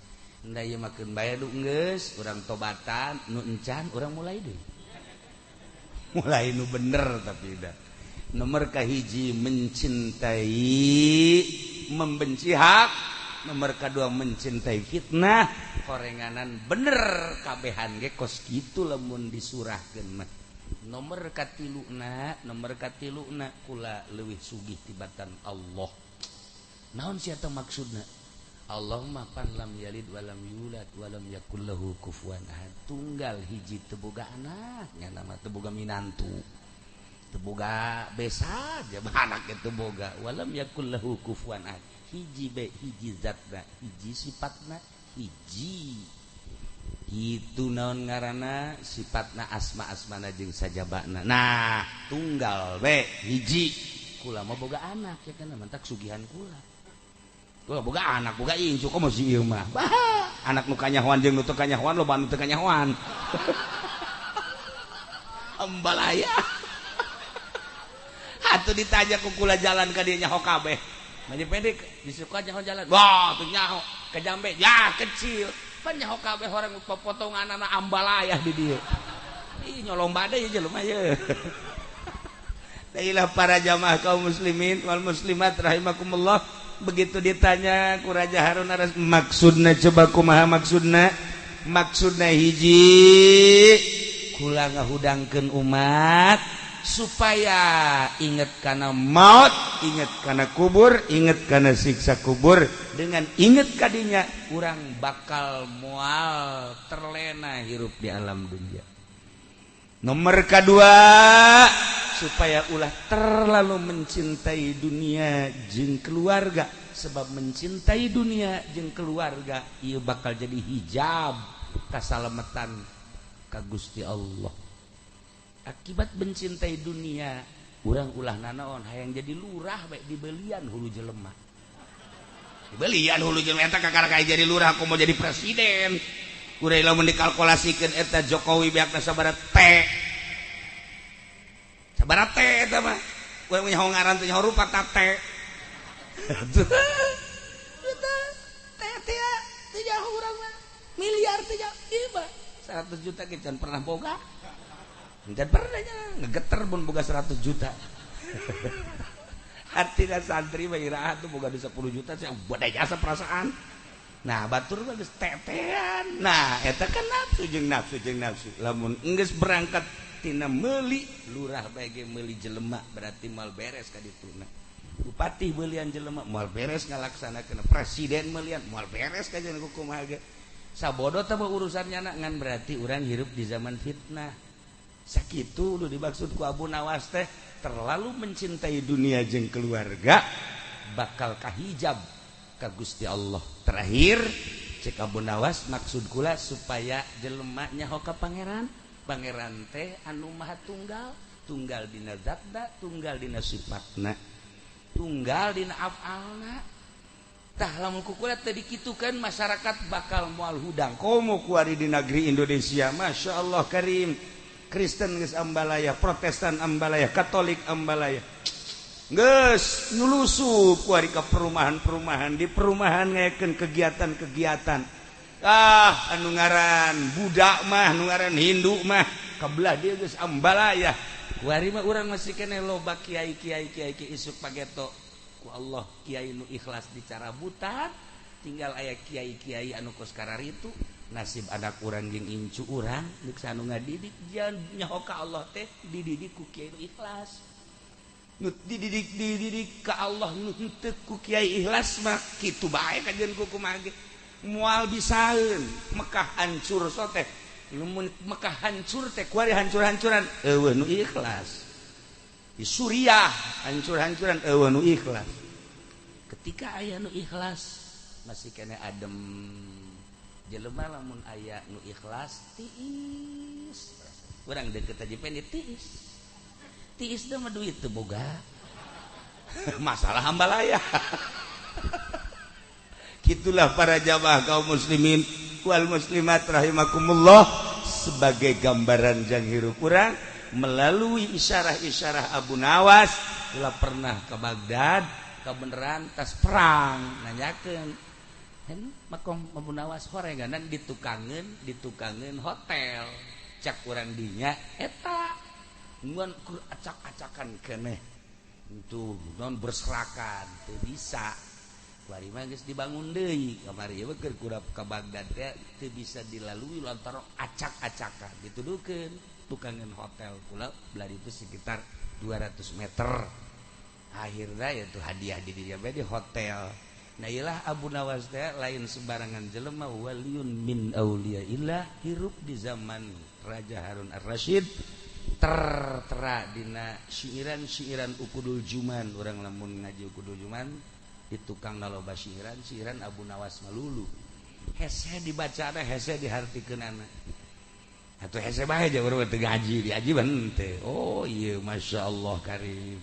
Speaker 1: Nda ieu mah keun bae du geus, urang tobatan, nu encan urang mulai deui. Mulai nu bener tapi dah. Nomor kahiji mencintai membenci hak, nomor kedua mencintai fitnah, korenganan bener kabehan ge kos kitu lamun disurahkeun mah. Nomor katiluna, nomor katiluna kula leuwih sugih tibatan Allah. Naon sia teh maksudna? Allah mah pan lam yalid walam yulad walam yakul lahu kufuwan ahad. Tunggal hiji, teu boga anak, nya mah teu boga minantu. Teu boga besa, ja anak teu boga. Walam yakul lahu kufuwan ahad. Hiji be, hiji zatna, hiji sifatna, hiji. Itu naon ngaranna sifatna, asma-asmana jeung sajabana. Nah, tunggal be hiji. Kula mah boga anak ya kan mantak sugihan kula. Kula boga anak, boga incu komo si ieu mah. Bah, anak nu kanyahoan jeung nu teu kanyahoan, loba nu teu kanyahoan. Ambalaya. Atuh ditanya ku kula jalan ka dieu nyaho kabeh. Maju pendek disuka nyaho jalan. Wah, tuh nyaho ke jambe ya kecil. Pan nyaho kabeh orang popotongan anak ambalayah di dieu. Ih nyolong badai jelema ye. Dailah para jamaah kaum muslimin wal muslimat rahimakumullah. Begitu ditanya ku Raja Harun Ar-Rasyid, maksudna coba kumaha maksudna? Maksudna hiji, kula ngahudangkeun umat supaya inget kana maut, inget kana kubur, inget kana siksa kubur. Dengan inget kadinya urang bakal moal terlena hirup di alam dunia. Nomor kedua, supaya ulah terlalu mencintai dunia jeung keluarga, sebab mencintai dunia jeung keluarga ieu bakal jadi hijab kasalametan ka Gusti Allah. Akibat mencintai dunia, urang ulah nanaon hayang jadi lurah bae dibelian hulu jelema. Dibelian hulu jelema eta kakara kayak jadi lurah, aku mau jadi presiden. Urang lamun dikalkulasikeun eta Jokowi beakna sabaraha T. Sabaraha T eta mah. Urang nyaho ngaran teh nyaho rupa ta T. Eta T teh teu nyaho urang mah. Miliar teh nyaho ieu mah. 100 juta ge can pernah boga. Can pernah nya ngegeter mun boga 100 juta. Artinya santri mah iraha tuh boga 10 juta saya badai jasa perasaan. Nah, batur mah geus tetean. Nah, eta kan nafsu jeung nafsu jeung nafsu. Lamun geus berangkat tina meuli lurah bae ge meuli jelema berarti moal beres ka dituna. Bupati beulian jelema moal beres ngalaksanakeun, presiden meulian moal beres ka jeung kumaha ge. Sabodo teh urusan nyana ngan berarti urang hirup di zaman fitnah. Sakitu nu dimaksud ku Abu Nawas teh terlalu mencintai dunia jeung keluarga bakal kahijab ka Gusti Allah. Terakhir cek Abu Nawas maksud kula supaya jelema nyaho ka pangeran. Pangeran teh anu maha tunggal, tunggal dina zatna, tunggal dina sifatna, tunggal dina afalna. Tah lamun ku kula teh dikitukeun masyarakat bakal moal hudang. Komo kuari di negeri Indonesia, Masya Allah karim. Kristen geus ambalaya, Protestan ambalaya, Katolik ambalaya. Geus nyulusup kuari ka perumahan-perumahan, di perumahan ngayakeun kegiatan-kegiatan. Ah, anu ngaran budak mah, anu ngaran Hindu mah, kabelah dia geus ambalaya. Kuari mah urang masih keneh loba kiai-kiai kiai kiai isuk pageto ku Allah kiai nu ikhlas dicarabutan, tinggal aya kiai-kiai anu kos kararitu. Nasib anak urang jeung incu urang deuk anu ngadidik jangan nyaho ka Allah teh dididik ku kiai nu ikhlas. Nu dididik dididik ka Allah nu henteu ku kiai ikhlas mah kitu bae kajian ku kumaha ge moal bisaeun. Mekah hancur so teh, lamun Mekah hancur teh kuari hancur-hancuran eueuh nu ikhlas. Di Suriah hancur-hancuran eueuh nu ikhlas. Ketika aya nu ikhlas masih kene adem. Jelema lamun aya nu ikhlas tiis. Urang deket aja pengen tiis. Tiis teh mah duit teu boga. Masalah hambalaya. Gitulah para jamaah kaum muslimin wal muslimat rahimakumullah, sebagai gambaran jang hirup urang melalui isyarah-isyarah Abu Nawas. Kula pernah ke Baghdad, kebeneran tas perang nanyakeun makom Abu Nawas horenganan ditukangeun hotel cak urang dinya eta ngan acak-acakan keneh itu non berserakan teu bisa. Kuari mah geus dibangun deui kamari ieu keur kurap ka Baghdad teh teu bisa dilalui lantaran acak-acakan dituduhkeun tukangeun hotel kula belah itu sekitar 200 meter. Akhirnya ya tuh hadiah di dinya bae di hotel. Nah ilah Abu Nawas teh lain sembarangan jelema, waliyun min auliyaillah, hirup di zaman Raja Harun Ar-Rasyid, tertera dina syiiran-syiiran Ukudul Juman. Urang lamun ngaji Ukudul Juman di tukang loba syiiran, syiiran Abu Nawas malulu. Hese dibacana, hese dihartikeunana. Atuh hese bae ja urang teu ngaji, diaji henteu. Oh iya masyaallah karim.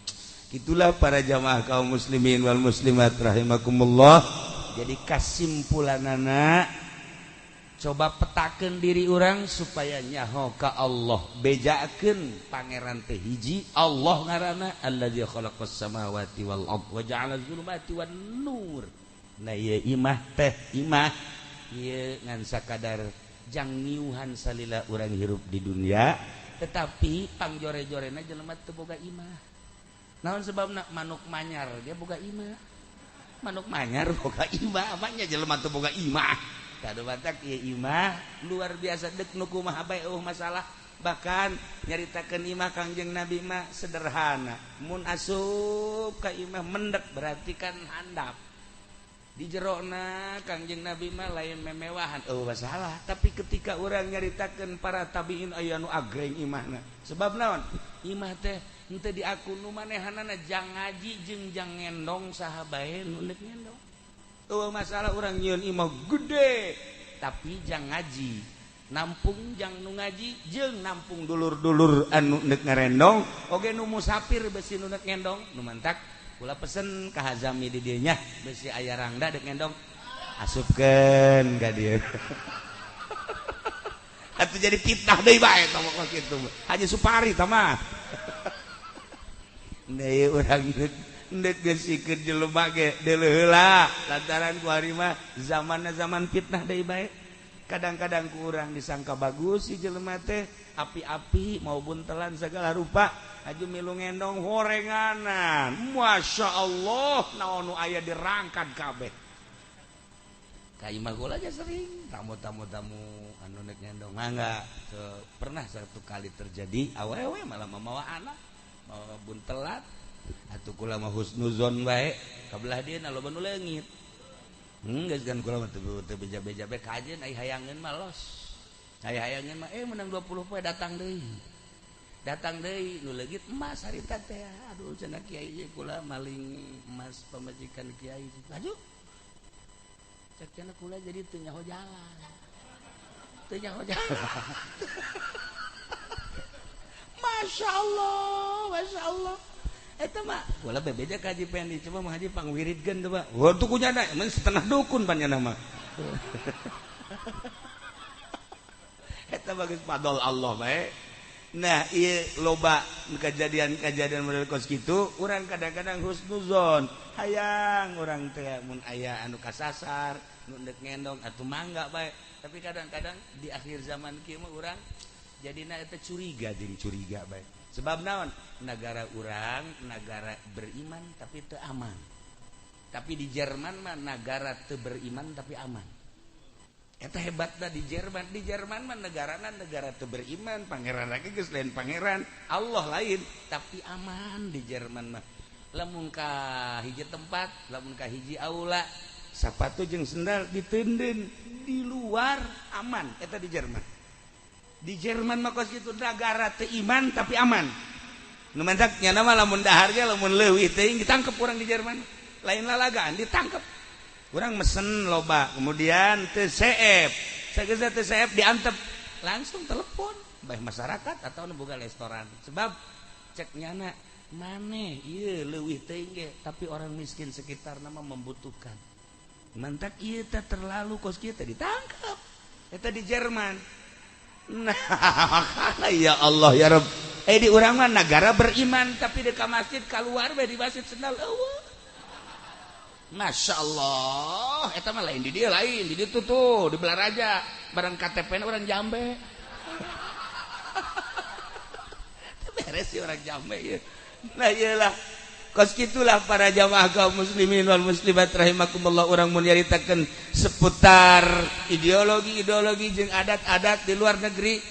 Speaker 1: Itulah para jamaah kaum muslimin wal muslimat rahimakumullah. Jadi kasimpulanana coba petakeun diri urang supaya nyaho ka Allah, bejakeun pangeran teh hiji Allah ngaranna allazi khalaqas samawati wal ard wa ja'ala zulumati wan nur. Nah ieu imah teh imah ieu ngan sakadar jang ngiuhan salila urang hirup di dunia, tetapi pangjore-jorena jelema teu boga imah. Naon sebabna manuk manyar dia boga imah. Manuk manyar boga imah, apanya jelema teu boga imah. Kadu batak ieu imah luar biasa dek nu kumaha bae eueuh masalah. Bahkan nyaritakeun imah Kangjeng Nabi mah sederhana. Mun asup ka imah mendek berarti kan handap. Di jerona Kangjeng Nabi mah lain memewahan eueuh masalah, tapi ketika urang nyaritakeun para tabiin aya nu agreng imahna. Sebab naon? Imah teh henteu diaku nu manehanana jang ngaji jeung jang ngendong saha bae nu deuk ngendong. Eueuh masalah urang nyieun imah gede tapi jang ngaji, nampung jang nu ngaji jeung nampung dulur-dulur anu deuk ngarendong oge nu musafir besi nu deuk ngendong. Nu mantak kula pesen ka Hazami di dieu nya besi aya rangda deuk ngendong asupkeun ka dieu. Atuh jadi fitnah deui bae tah mah kitu. Haji Supari tah mah. Nah, urang ndek geusikeun jelema ge deuleuh heula lantaran ku ari mah zamanna zaman fitnah deui bae. Kadang-kadang ku urang disangka bagus si jelema teh api-api maupun telan segala rupa aju milu ngendong horenganan. Masya Allah naon nu aya dirangkat kabeh. Ka imah kula aja sering tamu-tamu tamu anu nek ngendong mangga. Pernah satu kali terjadi awewe malah mamawa anak mawa buntelat atuh kula mah husnuzon bae kabelah dieu na loba nu leungit. Geus kan kula mah teu beja-beja bae kajeun ai hayangeun mah los. Ai hayangeun mah menang 20 poe datang deui. Datang deui nu leungit emas harita teh. Aduh cenah kiai ieu kula maling emas pamajikan kiai. Laju. Cek cenah kula jadi teu nyaho jalan. Teu nyaho jalan. Masya Allah, Masya Allah. Eta mah kula bebeja ka Haji Pendi, coba mah Haji pangwiridkeun coba. Wah tuh kunyana, emang setengah dukun panjana mah. Eta bagus padol Allah bae. Nah ieu loba kejadian-kejadian model kos kitu urang kadang-kadang husnuzon hayang urang teh mun aya anu kasasar nu deuk ngendong atuh mangga bae. Tapi kadang-kadang di akhir zaman kieu mah urang jadina eta curiga jeung curiga bae. Sebab naon? Negara urang negara beriman tapi teu aman. Tapi di Jerman mah negara teu beriman tapi aman. Eta hebatna di Jerman. Di Jerman mah negarana negara teu beriman, pangeran lagi geus lain pangeran, Allah lain, tapi aman di Jerman mah. Lamun ka hiji tempat, lamun ka hiji aula, sapatu jeung sendal diteundeun di luar aman eta di Jerman. Di Jerman mah kos kitu negara teu iman tapi aman. Nu mantak nya mah lamun dahar ge lamun leuwih teuing ditangkep urang di Jerman. Lain lalagaan ditangkep. Urang mesen loba kemudian teu seep. Sageus teu seep diantep langsung telepon bae masyarakat atau nu boga restoran. Sebab cek nyana maneh ieu leuwih teuing ge tapi orang miskin sekitar nama membutuhkan. Mantak ieu teh terlalu kos kieu teh ditangkep. Eta di Jerman. Nah, ya Allah ya Rabb. Di urang mah negara beriman tapi di ka masjid keluar bae di masjid sendal eueuh. Masya Allah, eta mah lain di dia lain, di ditu tuh, di Belaraja, barang KTP na orang Jambe. Beres sih orang Jambe ya. Nah iyalah, kos kitulah para jamaah kaum muslimin wal muslimat rahimakumullah urang mun nyaritakeun seputar ideologi-ideologi jeung adat-adat di luar negeri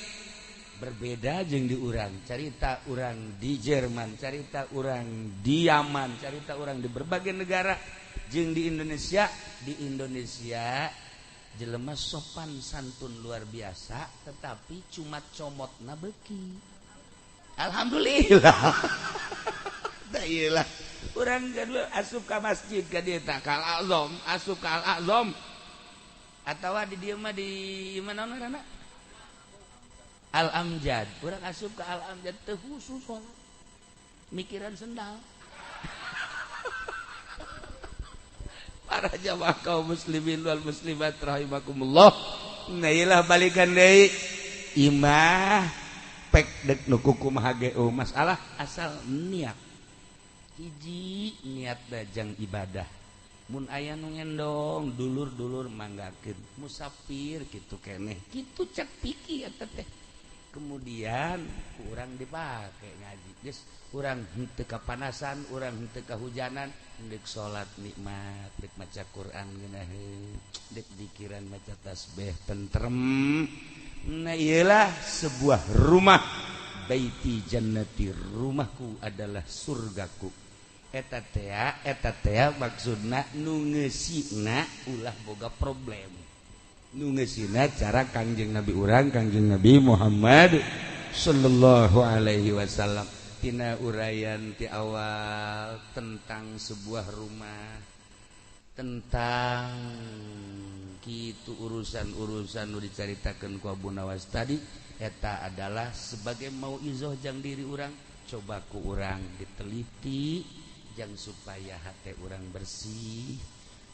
Speaker 1: berbeda jeung di urang. Carita urang di Jerman, carita urang di Yaman, carita urang di berbagai negara jeung di Indonesia. Di Indonesia jelema sopan santun luar biasa tetapi cuma comotna beuki. Alhamdulillah. Da iyalah urang gaduh asup ka masjid ka dieu tah ka Al-Azam, asup ka Al-Azam atawa di dieu mah di mana ngaranna? Al-Amjad. Urang asup ka Al-Amjad teu khusus salat. Mikiran sendal. Para jamaah kaum muslimin wal muslimat rahimakumullah. Nah iyalah balikan deui imah pek dek nu kumaha ge masalah asal niat. Hiji niat dajang ibadah. Mun aya nu ngendong dulur-dulur manggakeun musafir kitu keneh. Kitu cek pikir eta teh. Kemudian urang dipake ngaji. Geus urang henteu kapanasan, urang henteu kahujanan, deuk salat nikmat, deuk maca Quran ngeunaheun, deuk dikiran maca tasbih tentrem. Nah iyalah sebuah rumah baiti jannati, rumahku adalah surgaku. Eta tea maksudna nu ngeusina ulah boga problem. Nu ngeusina cara Kangjeng Nabi urang, Kangjeng Nabi Muhammad sallallahu alaihi wasallam. Tina uraian ti awal tentang sebuah rumah, tentang kitu urusan-urusan nu dicaritakeun ku Abu Nawas tadi, eta adalah sebagai mauizoh jang diri urang, coba ku urang diteliti jang supaya hate urang bersih.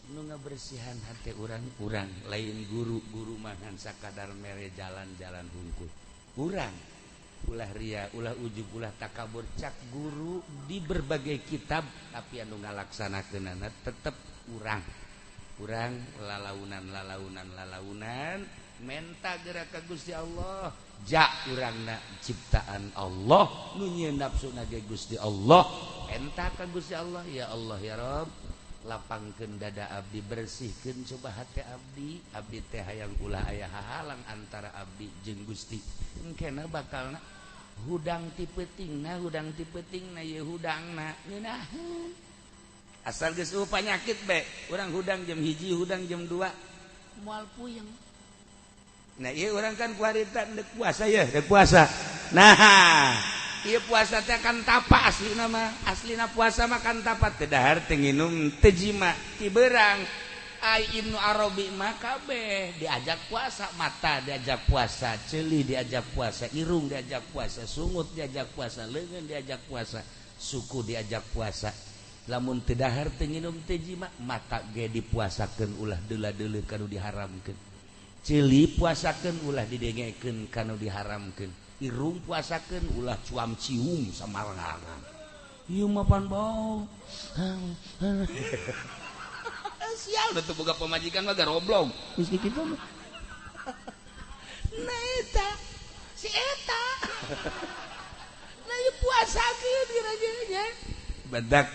Speaker 1: Nu ngabersihan hate urang, urang lain guru-guru mah ngan sakadar mere jalan-jalan hungkul. Urang ulah ria, ulah ujub, ulah takabur, cak guru di berbagai kitab tapi anu ngalaksanakeunana tetep urang. Urang lalaunan lalaunan lalaunan menta geura ka Gusti Allah. Ja urangna ciptaan Allah nu nyieun nafsuna ge Gusti Allah. Menta ka Gusti Allah, ya Allah ya Rabb, lapangkeun dada abdi, bersihkeun coba hati abdi. Abdi teh hayang ulah aya hahalang antara abdi jeung Gusti. Engkena bakalna hudang ti peutingna, hudang ti peutingna ieu hudangna ngeunaheun. Asal geus eueuh panyakit be, urang hudang jam 1, hudang jam 2, moal puyeng. Nah ieu urang kan kuarita deuk puasa ya, deuk puasa. Nah, ieu puasa teh kan tapa aslina mah, aslina puasa mah kan tapa teu dahar teu nginum teu jima, ti beurang. Ai Ibnu Arabi mah kabeh diajak puasa, mata diajak puasa, ceuli diajak puasa, irung diajak puasa, sungut diajak puasa, leungeun diajak puasa, suku diajak puasa. Lamun teu dahar teu nginum teu jima, mata ge dipuasakeun ulah deula-deuleu kanu diharamkeun. Ceuli puasakeun ulah didengekeun kanu diharamkeun. Irung puasakeun ulah cuam cium samarangan. Ieu mah pan bau. Sial teu boga pamajikan mah garoblog. Geus kitu mah. Nah eta si eta. Nah ieu puasakeun kira-kira. Badak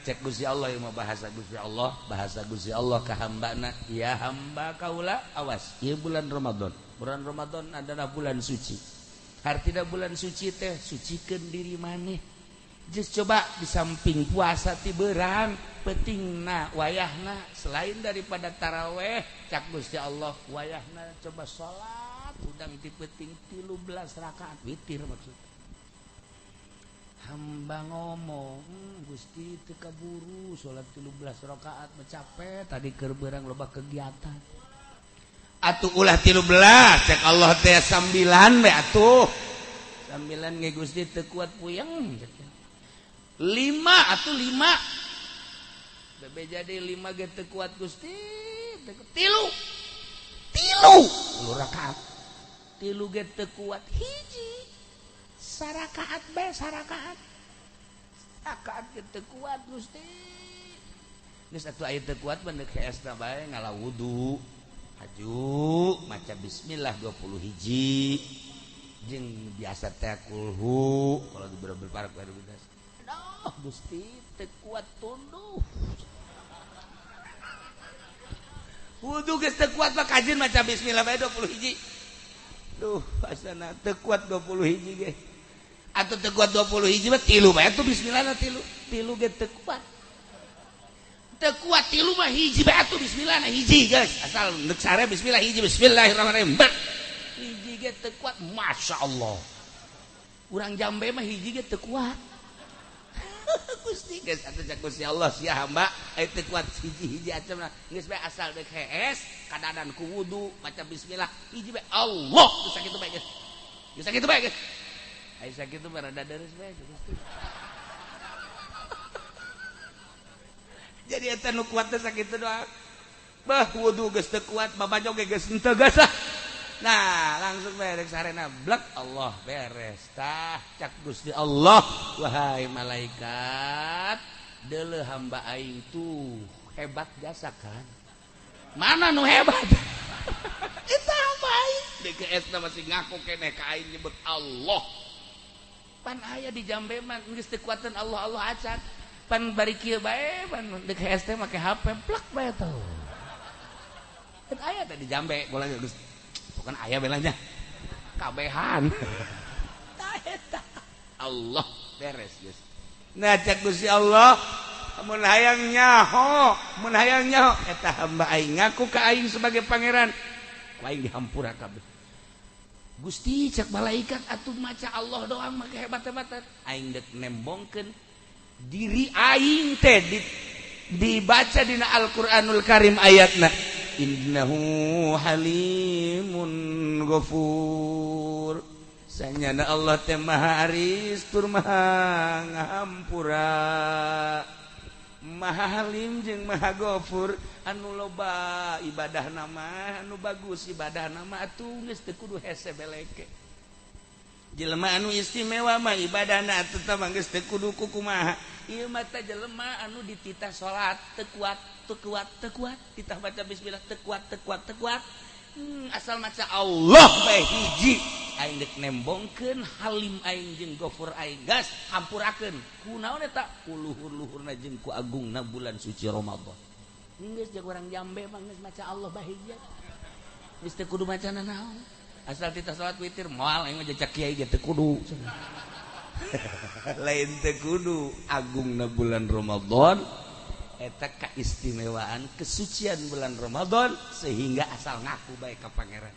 Speaker 1: cek Gusti Allah ieu mah bahasa Gusti Allah, bahasa Gusti Allah ka hambana, ya hamba kaula awas ieu bulan Ramadan. Bulan Ramadan adalah bulan suci. Hartina bulan suci teh sucikeun diri maneh. Geus coba di samping puasa ti beurang pentingna wayahna selain daripada taraweh cak Gusti Allah wayahna coba salat udang ti peuting 13 rakaat witir maksud. Hamba ngomong Gusti teu kaburu salat 13 rakaat capek tadi keur beurang loba kegiatan. Atuh ulah 13 cek Allah teh 9 we atuh. 9 ge Gusti teu kuat puyeng. 5 atuh 5. Bebe jadi 5 ge teu kuat Gusti. Tilu. Tilu rakaat. Tilu ge teu kuat hiji. Sarakaat bae sarakaat. Rakaat ge teu kuat Gusti. Geus atuh aya teu kuat mah deuk heesna bae ngala wudu. Haju maca bismillah 20 hiji. Jeung biasa teh kulhu kalau di beberapa biasa. Aduh Gusti teu kuat tunduh. Wudu geus teu kuat mah kajin maca bismillah bae 20 hiji. Duh asana teu kuat 20 hiji ge. Atuh teu kuat 20 hiji mah tilu bae atuh bismillahna tilu. Tilu ge teu kuat. Teu kuat tilu mah hiji bae atuh bismillahna hiji geus. Asal neuk sare bismillah hiji bismillahirrahmanirrahim. Hiji ge teu kuat masyaallah. Urang jambe mah hiji ge teu kuat. Gusti geus atuh cak Gusti Allah sia hamba aya teu kuat hiji-hiji acemna geus bae asal deuk hees kadadan ku wudu maca bismillah hiji bae Allah geus sakitu bae geus. Geus sakitu bae geus. Aya sakitu mah rada deres bae Gusti. Jadi eta nu kuat teh sakitu doang. Bah wudu geus teu kuat babajo ge geus henteu geus lah. Nah langsung beres sarena blek Allah beres tah cak Gusti Allah wahai malaikat deuleu hamba aing tuh hebat jasa kan mana nu hebat eta hamba aing DKS-na masih ngaku keneh ka aing nyebut Allah pan aya di jambe mah geus teu kuateun Allah Allah acan pan bari kieu bae pan DKS teh make HP plek bae tuh kan aya teh di jambe bola geus bukan ayah belanya kabehan Allah beres guys. Nah cak Gusti Allah mun hayang nyaho mun hayang nyaho eta hamba aing ngaku ka aing sebagai pangeran ku aing dihampura kabeh Gusti cak malaikat atuh maca Allah doang mah hebat-hebatan aing deuk nembongkeun diri aing teh dibaca dina Al-Qur'anul Karim ayatna innahu halimun ghafur sanyana Allah teh maha aris tur maha ngahampura maha halim jeung maha ghafur anu loba ibadah nama anu bagus ibadah nama atuh geus teu kudu hese beleke jelema anu istimewa mah ibadahna atuh tah geus teu kudu kumaha ieu mah teh jelema anu dititah salat teu kuat teu kuat teu kuat titah baca bismillah teu kuat teu kuat teu kuat asal maca Allah bae hiji aing deuk nembongkeun halim aing jeung ghafur aing gas hampurakeun kunaon eta ku luhur-luhurna jeung ku agungna bulan suci Ramadan geus jeung urang jambe mah geus maca Allah bae hiji geus teu kudu maca nanaon asal titah salat witir moal aing mah jejak kiai ge teu kudu lain teu kudu agungna bulan Ramadan eta keistimewaan kesucian bulan Ramadan sehingga asal ngaku bae ka pangeran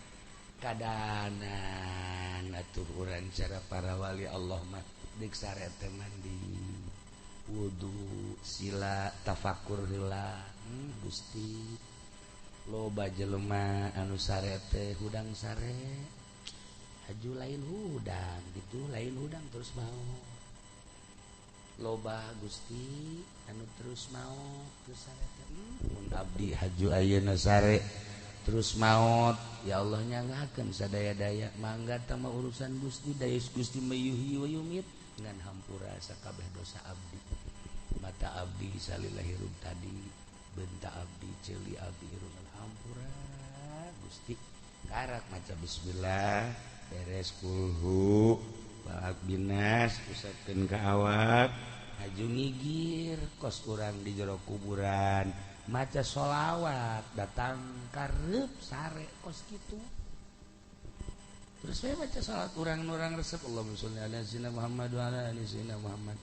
Speaker 1: kadanan atuh urang cara para wali Allah mah deuk sare teh mandi wudu sila tafakur heula Gusti loba jelema anu sare teh hudang sare haju lain hudang gitu lain hudang terus mau loba Gusti anu terus mau terus sare teh mun abdi haju ayeuna sare Terus maut ya Allah nyangakeun sadaya-daya mangga tama urusan Gusti daya Gusti mayuhyi wa yumit ngan hampura sakabeh dosa abdi. Mata abdi salila hirup tadi benta abdi ceuli abdi hirup hampura Gusti. Karak maca bismillah beres kulhu balak binas usapkeun ka awak haju ngigir kos urang di jero kuburan maca sholawat datang karep sare kos kitu. Terus saya baca salat urang-urang resep Allahumma sholli ala sayyidina Muhammad wa ala ali sayyidina Muhammad.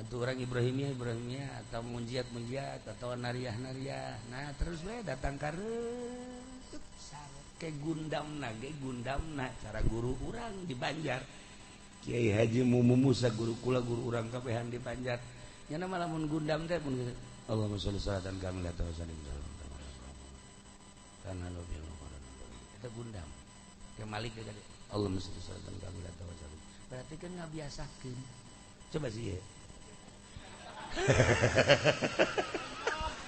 Speaker 1: Atau orang Ibrahimiyah Ibrahimiyah atau munjiat munjiat atau nariah nariah. Nah terus we datang karep sare ke gundamna ge gundamna cara guru urang di Banjar. Kiai Haji Mumu Musa guru kula guru urang kabehan di Banjar. Nya mah lamun gundam teh mun Allahumma sholli salatan kamilatan wa sallim kana bil eta gundam. Ke Malik teh Allahumma sholli salatan kamilatan wa sallim. Berarti kan ngabiasakeun. Coba sih ya.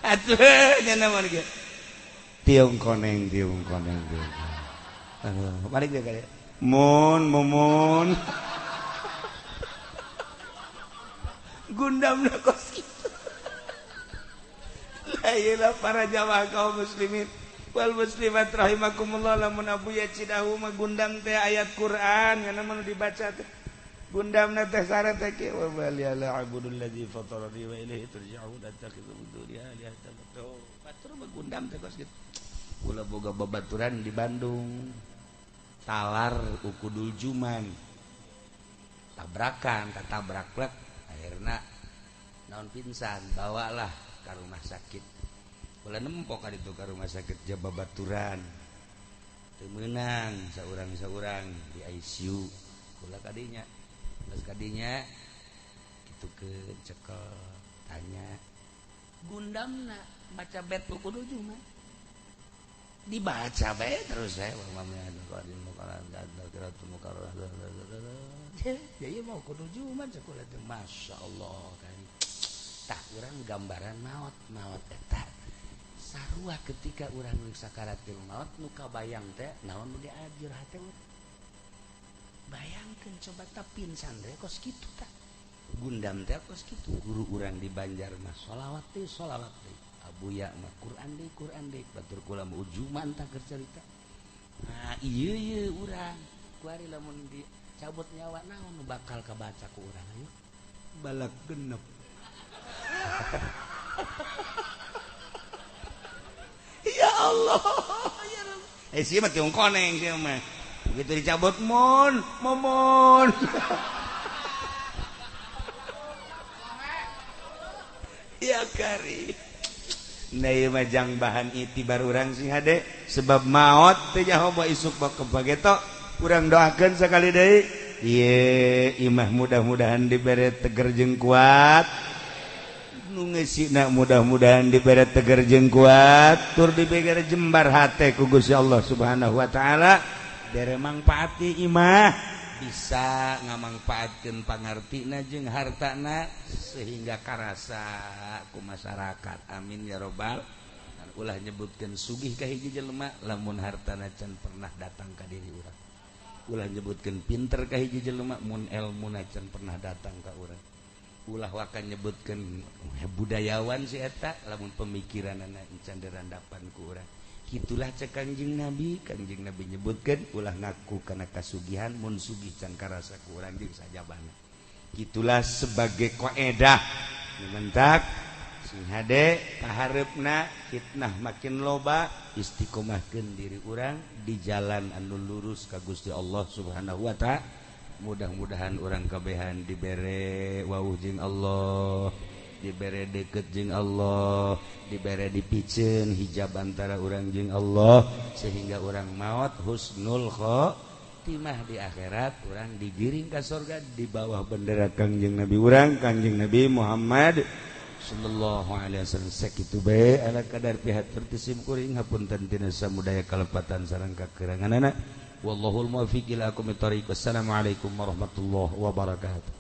Speaker 1: Atuh nya mah ge. Tiung koneng tiung koneng tiung. Malik teh kali. Mun mumun. Gundamna kos kitu. La ilaha para jamaah kaum muslimin wal muslimat rahimakumullah lamun Abuya Cidahu mah gundam teh ayat Quran kana mah dibaca teh. Gundamna teh syarat teh kieu wa bali ala abudul ladzi fatarani wa ilaihi turja'un attakhidhu min dunihi alihatan. Batur mah gundam teh kos kitu. Kula boga babaturan di Bandung. Talar ukudul juman. Tabrakan, tatabrak plek akhirna naon pingsan bawalah ke rumah sakit. Kula nempok ka ditu ka rumah sakit Jababaturan. Teu meunang saurang-saurang di ICU. Kula kadinya. Geus kadinya kitu ke cekel tanya. Gundamna maca bet ukudul juman. Dibaca bae terus saya jadi mau kudu juman sekolah teh Masya Allah kali tah urang gambaran maot maot eta sarua ketika urang sakaratil maot nu kabayang teh naon nu diajur hate bayangkeun coba tah pingsan teh kos kitu tah gundam teh kos kitu guru urang di Banjar mah sholawat teh Abuya mah Quran deui batur kula mah ujuman tah keur carita. Nah ieu ieu urang kuari lamun dicabut nyawa naon nu bakal kabaca ku urang ayo balak genep. Ya Allah ya Rabb. Sieun mah tiung koneng sieun mah. Begitu dicabut mun momon. Ya kari. Nah ieu mah jang bahan itibar urang sing hade sebab maot teh nyaho bae isuk bak kebageto urang doakeun sakali deui ieu imah mudah-mudahan dibere teger jeung kuat nu ngeusina mudah-mudahan dibere teger jeung kuat tur dibere jembar hate ku Gusti Allah Subhanahu wa taala bere mangpaati imah bisa ngamangpaatkeun pangartina jeung hartana sehingga karasa ku masyarakat amin ya robbal ulah nyebutkeun sugih ka hiji jelema lamun hartana can pernah datang ka diri urang ulah nyebutkeun pinter ka hiji jelema mun elmuna can pernah datang ka urang ulah waka nyebutkeun budayawan si eta lamun pemikiranana can dirandapan ku urang. Itulah cek Kangjeng Nabi nyebutkan ulah ngaku kana kasugihan mun sugih can karasa ku urang jeung sajabana. Gitulah sebagai koedah mentak sing hade kahareupna fitnah makin loba istiqomahkeun diri urang di jalan anu lurus ka Gusti Allah Subhanahu wa taala. Mudah-mudahan urang kabehan dibere wawuh jeung Allah, dibere deket jeung Allah, dibere dipiceun hijab antara urang jeung Allah sehingga urang maot husnul khotimah di akhirat urang digiring ka surga di bawah bendera Kangjeng Nabi urang Kangjeng Nabi Muhammad sallallahu alaihi wasallam. Sakitu bae ala kadar pihatur ti sim kuring hapunten tina samudaya kalepatan sareng kakuranganana. Wallahul muwaffiq ila aqwamit thoriq. Wassalamualaikum warahmatullahi wabarakatuh.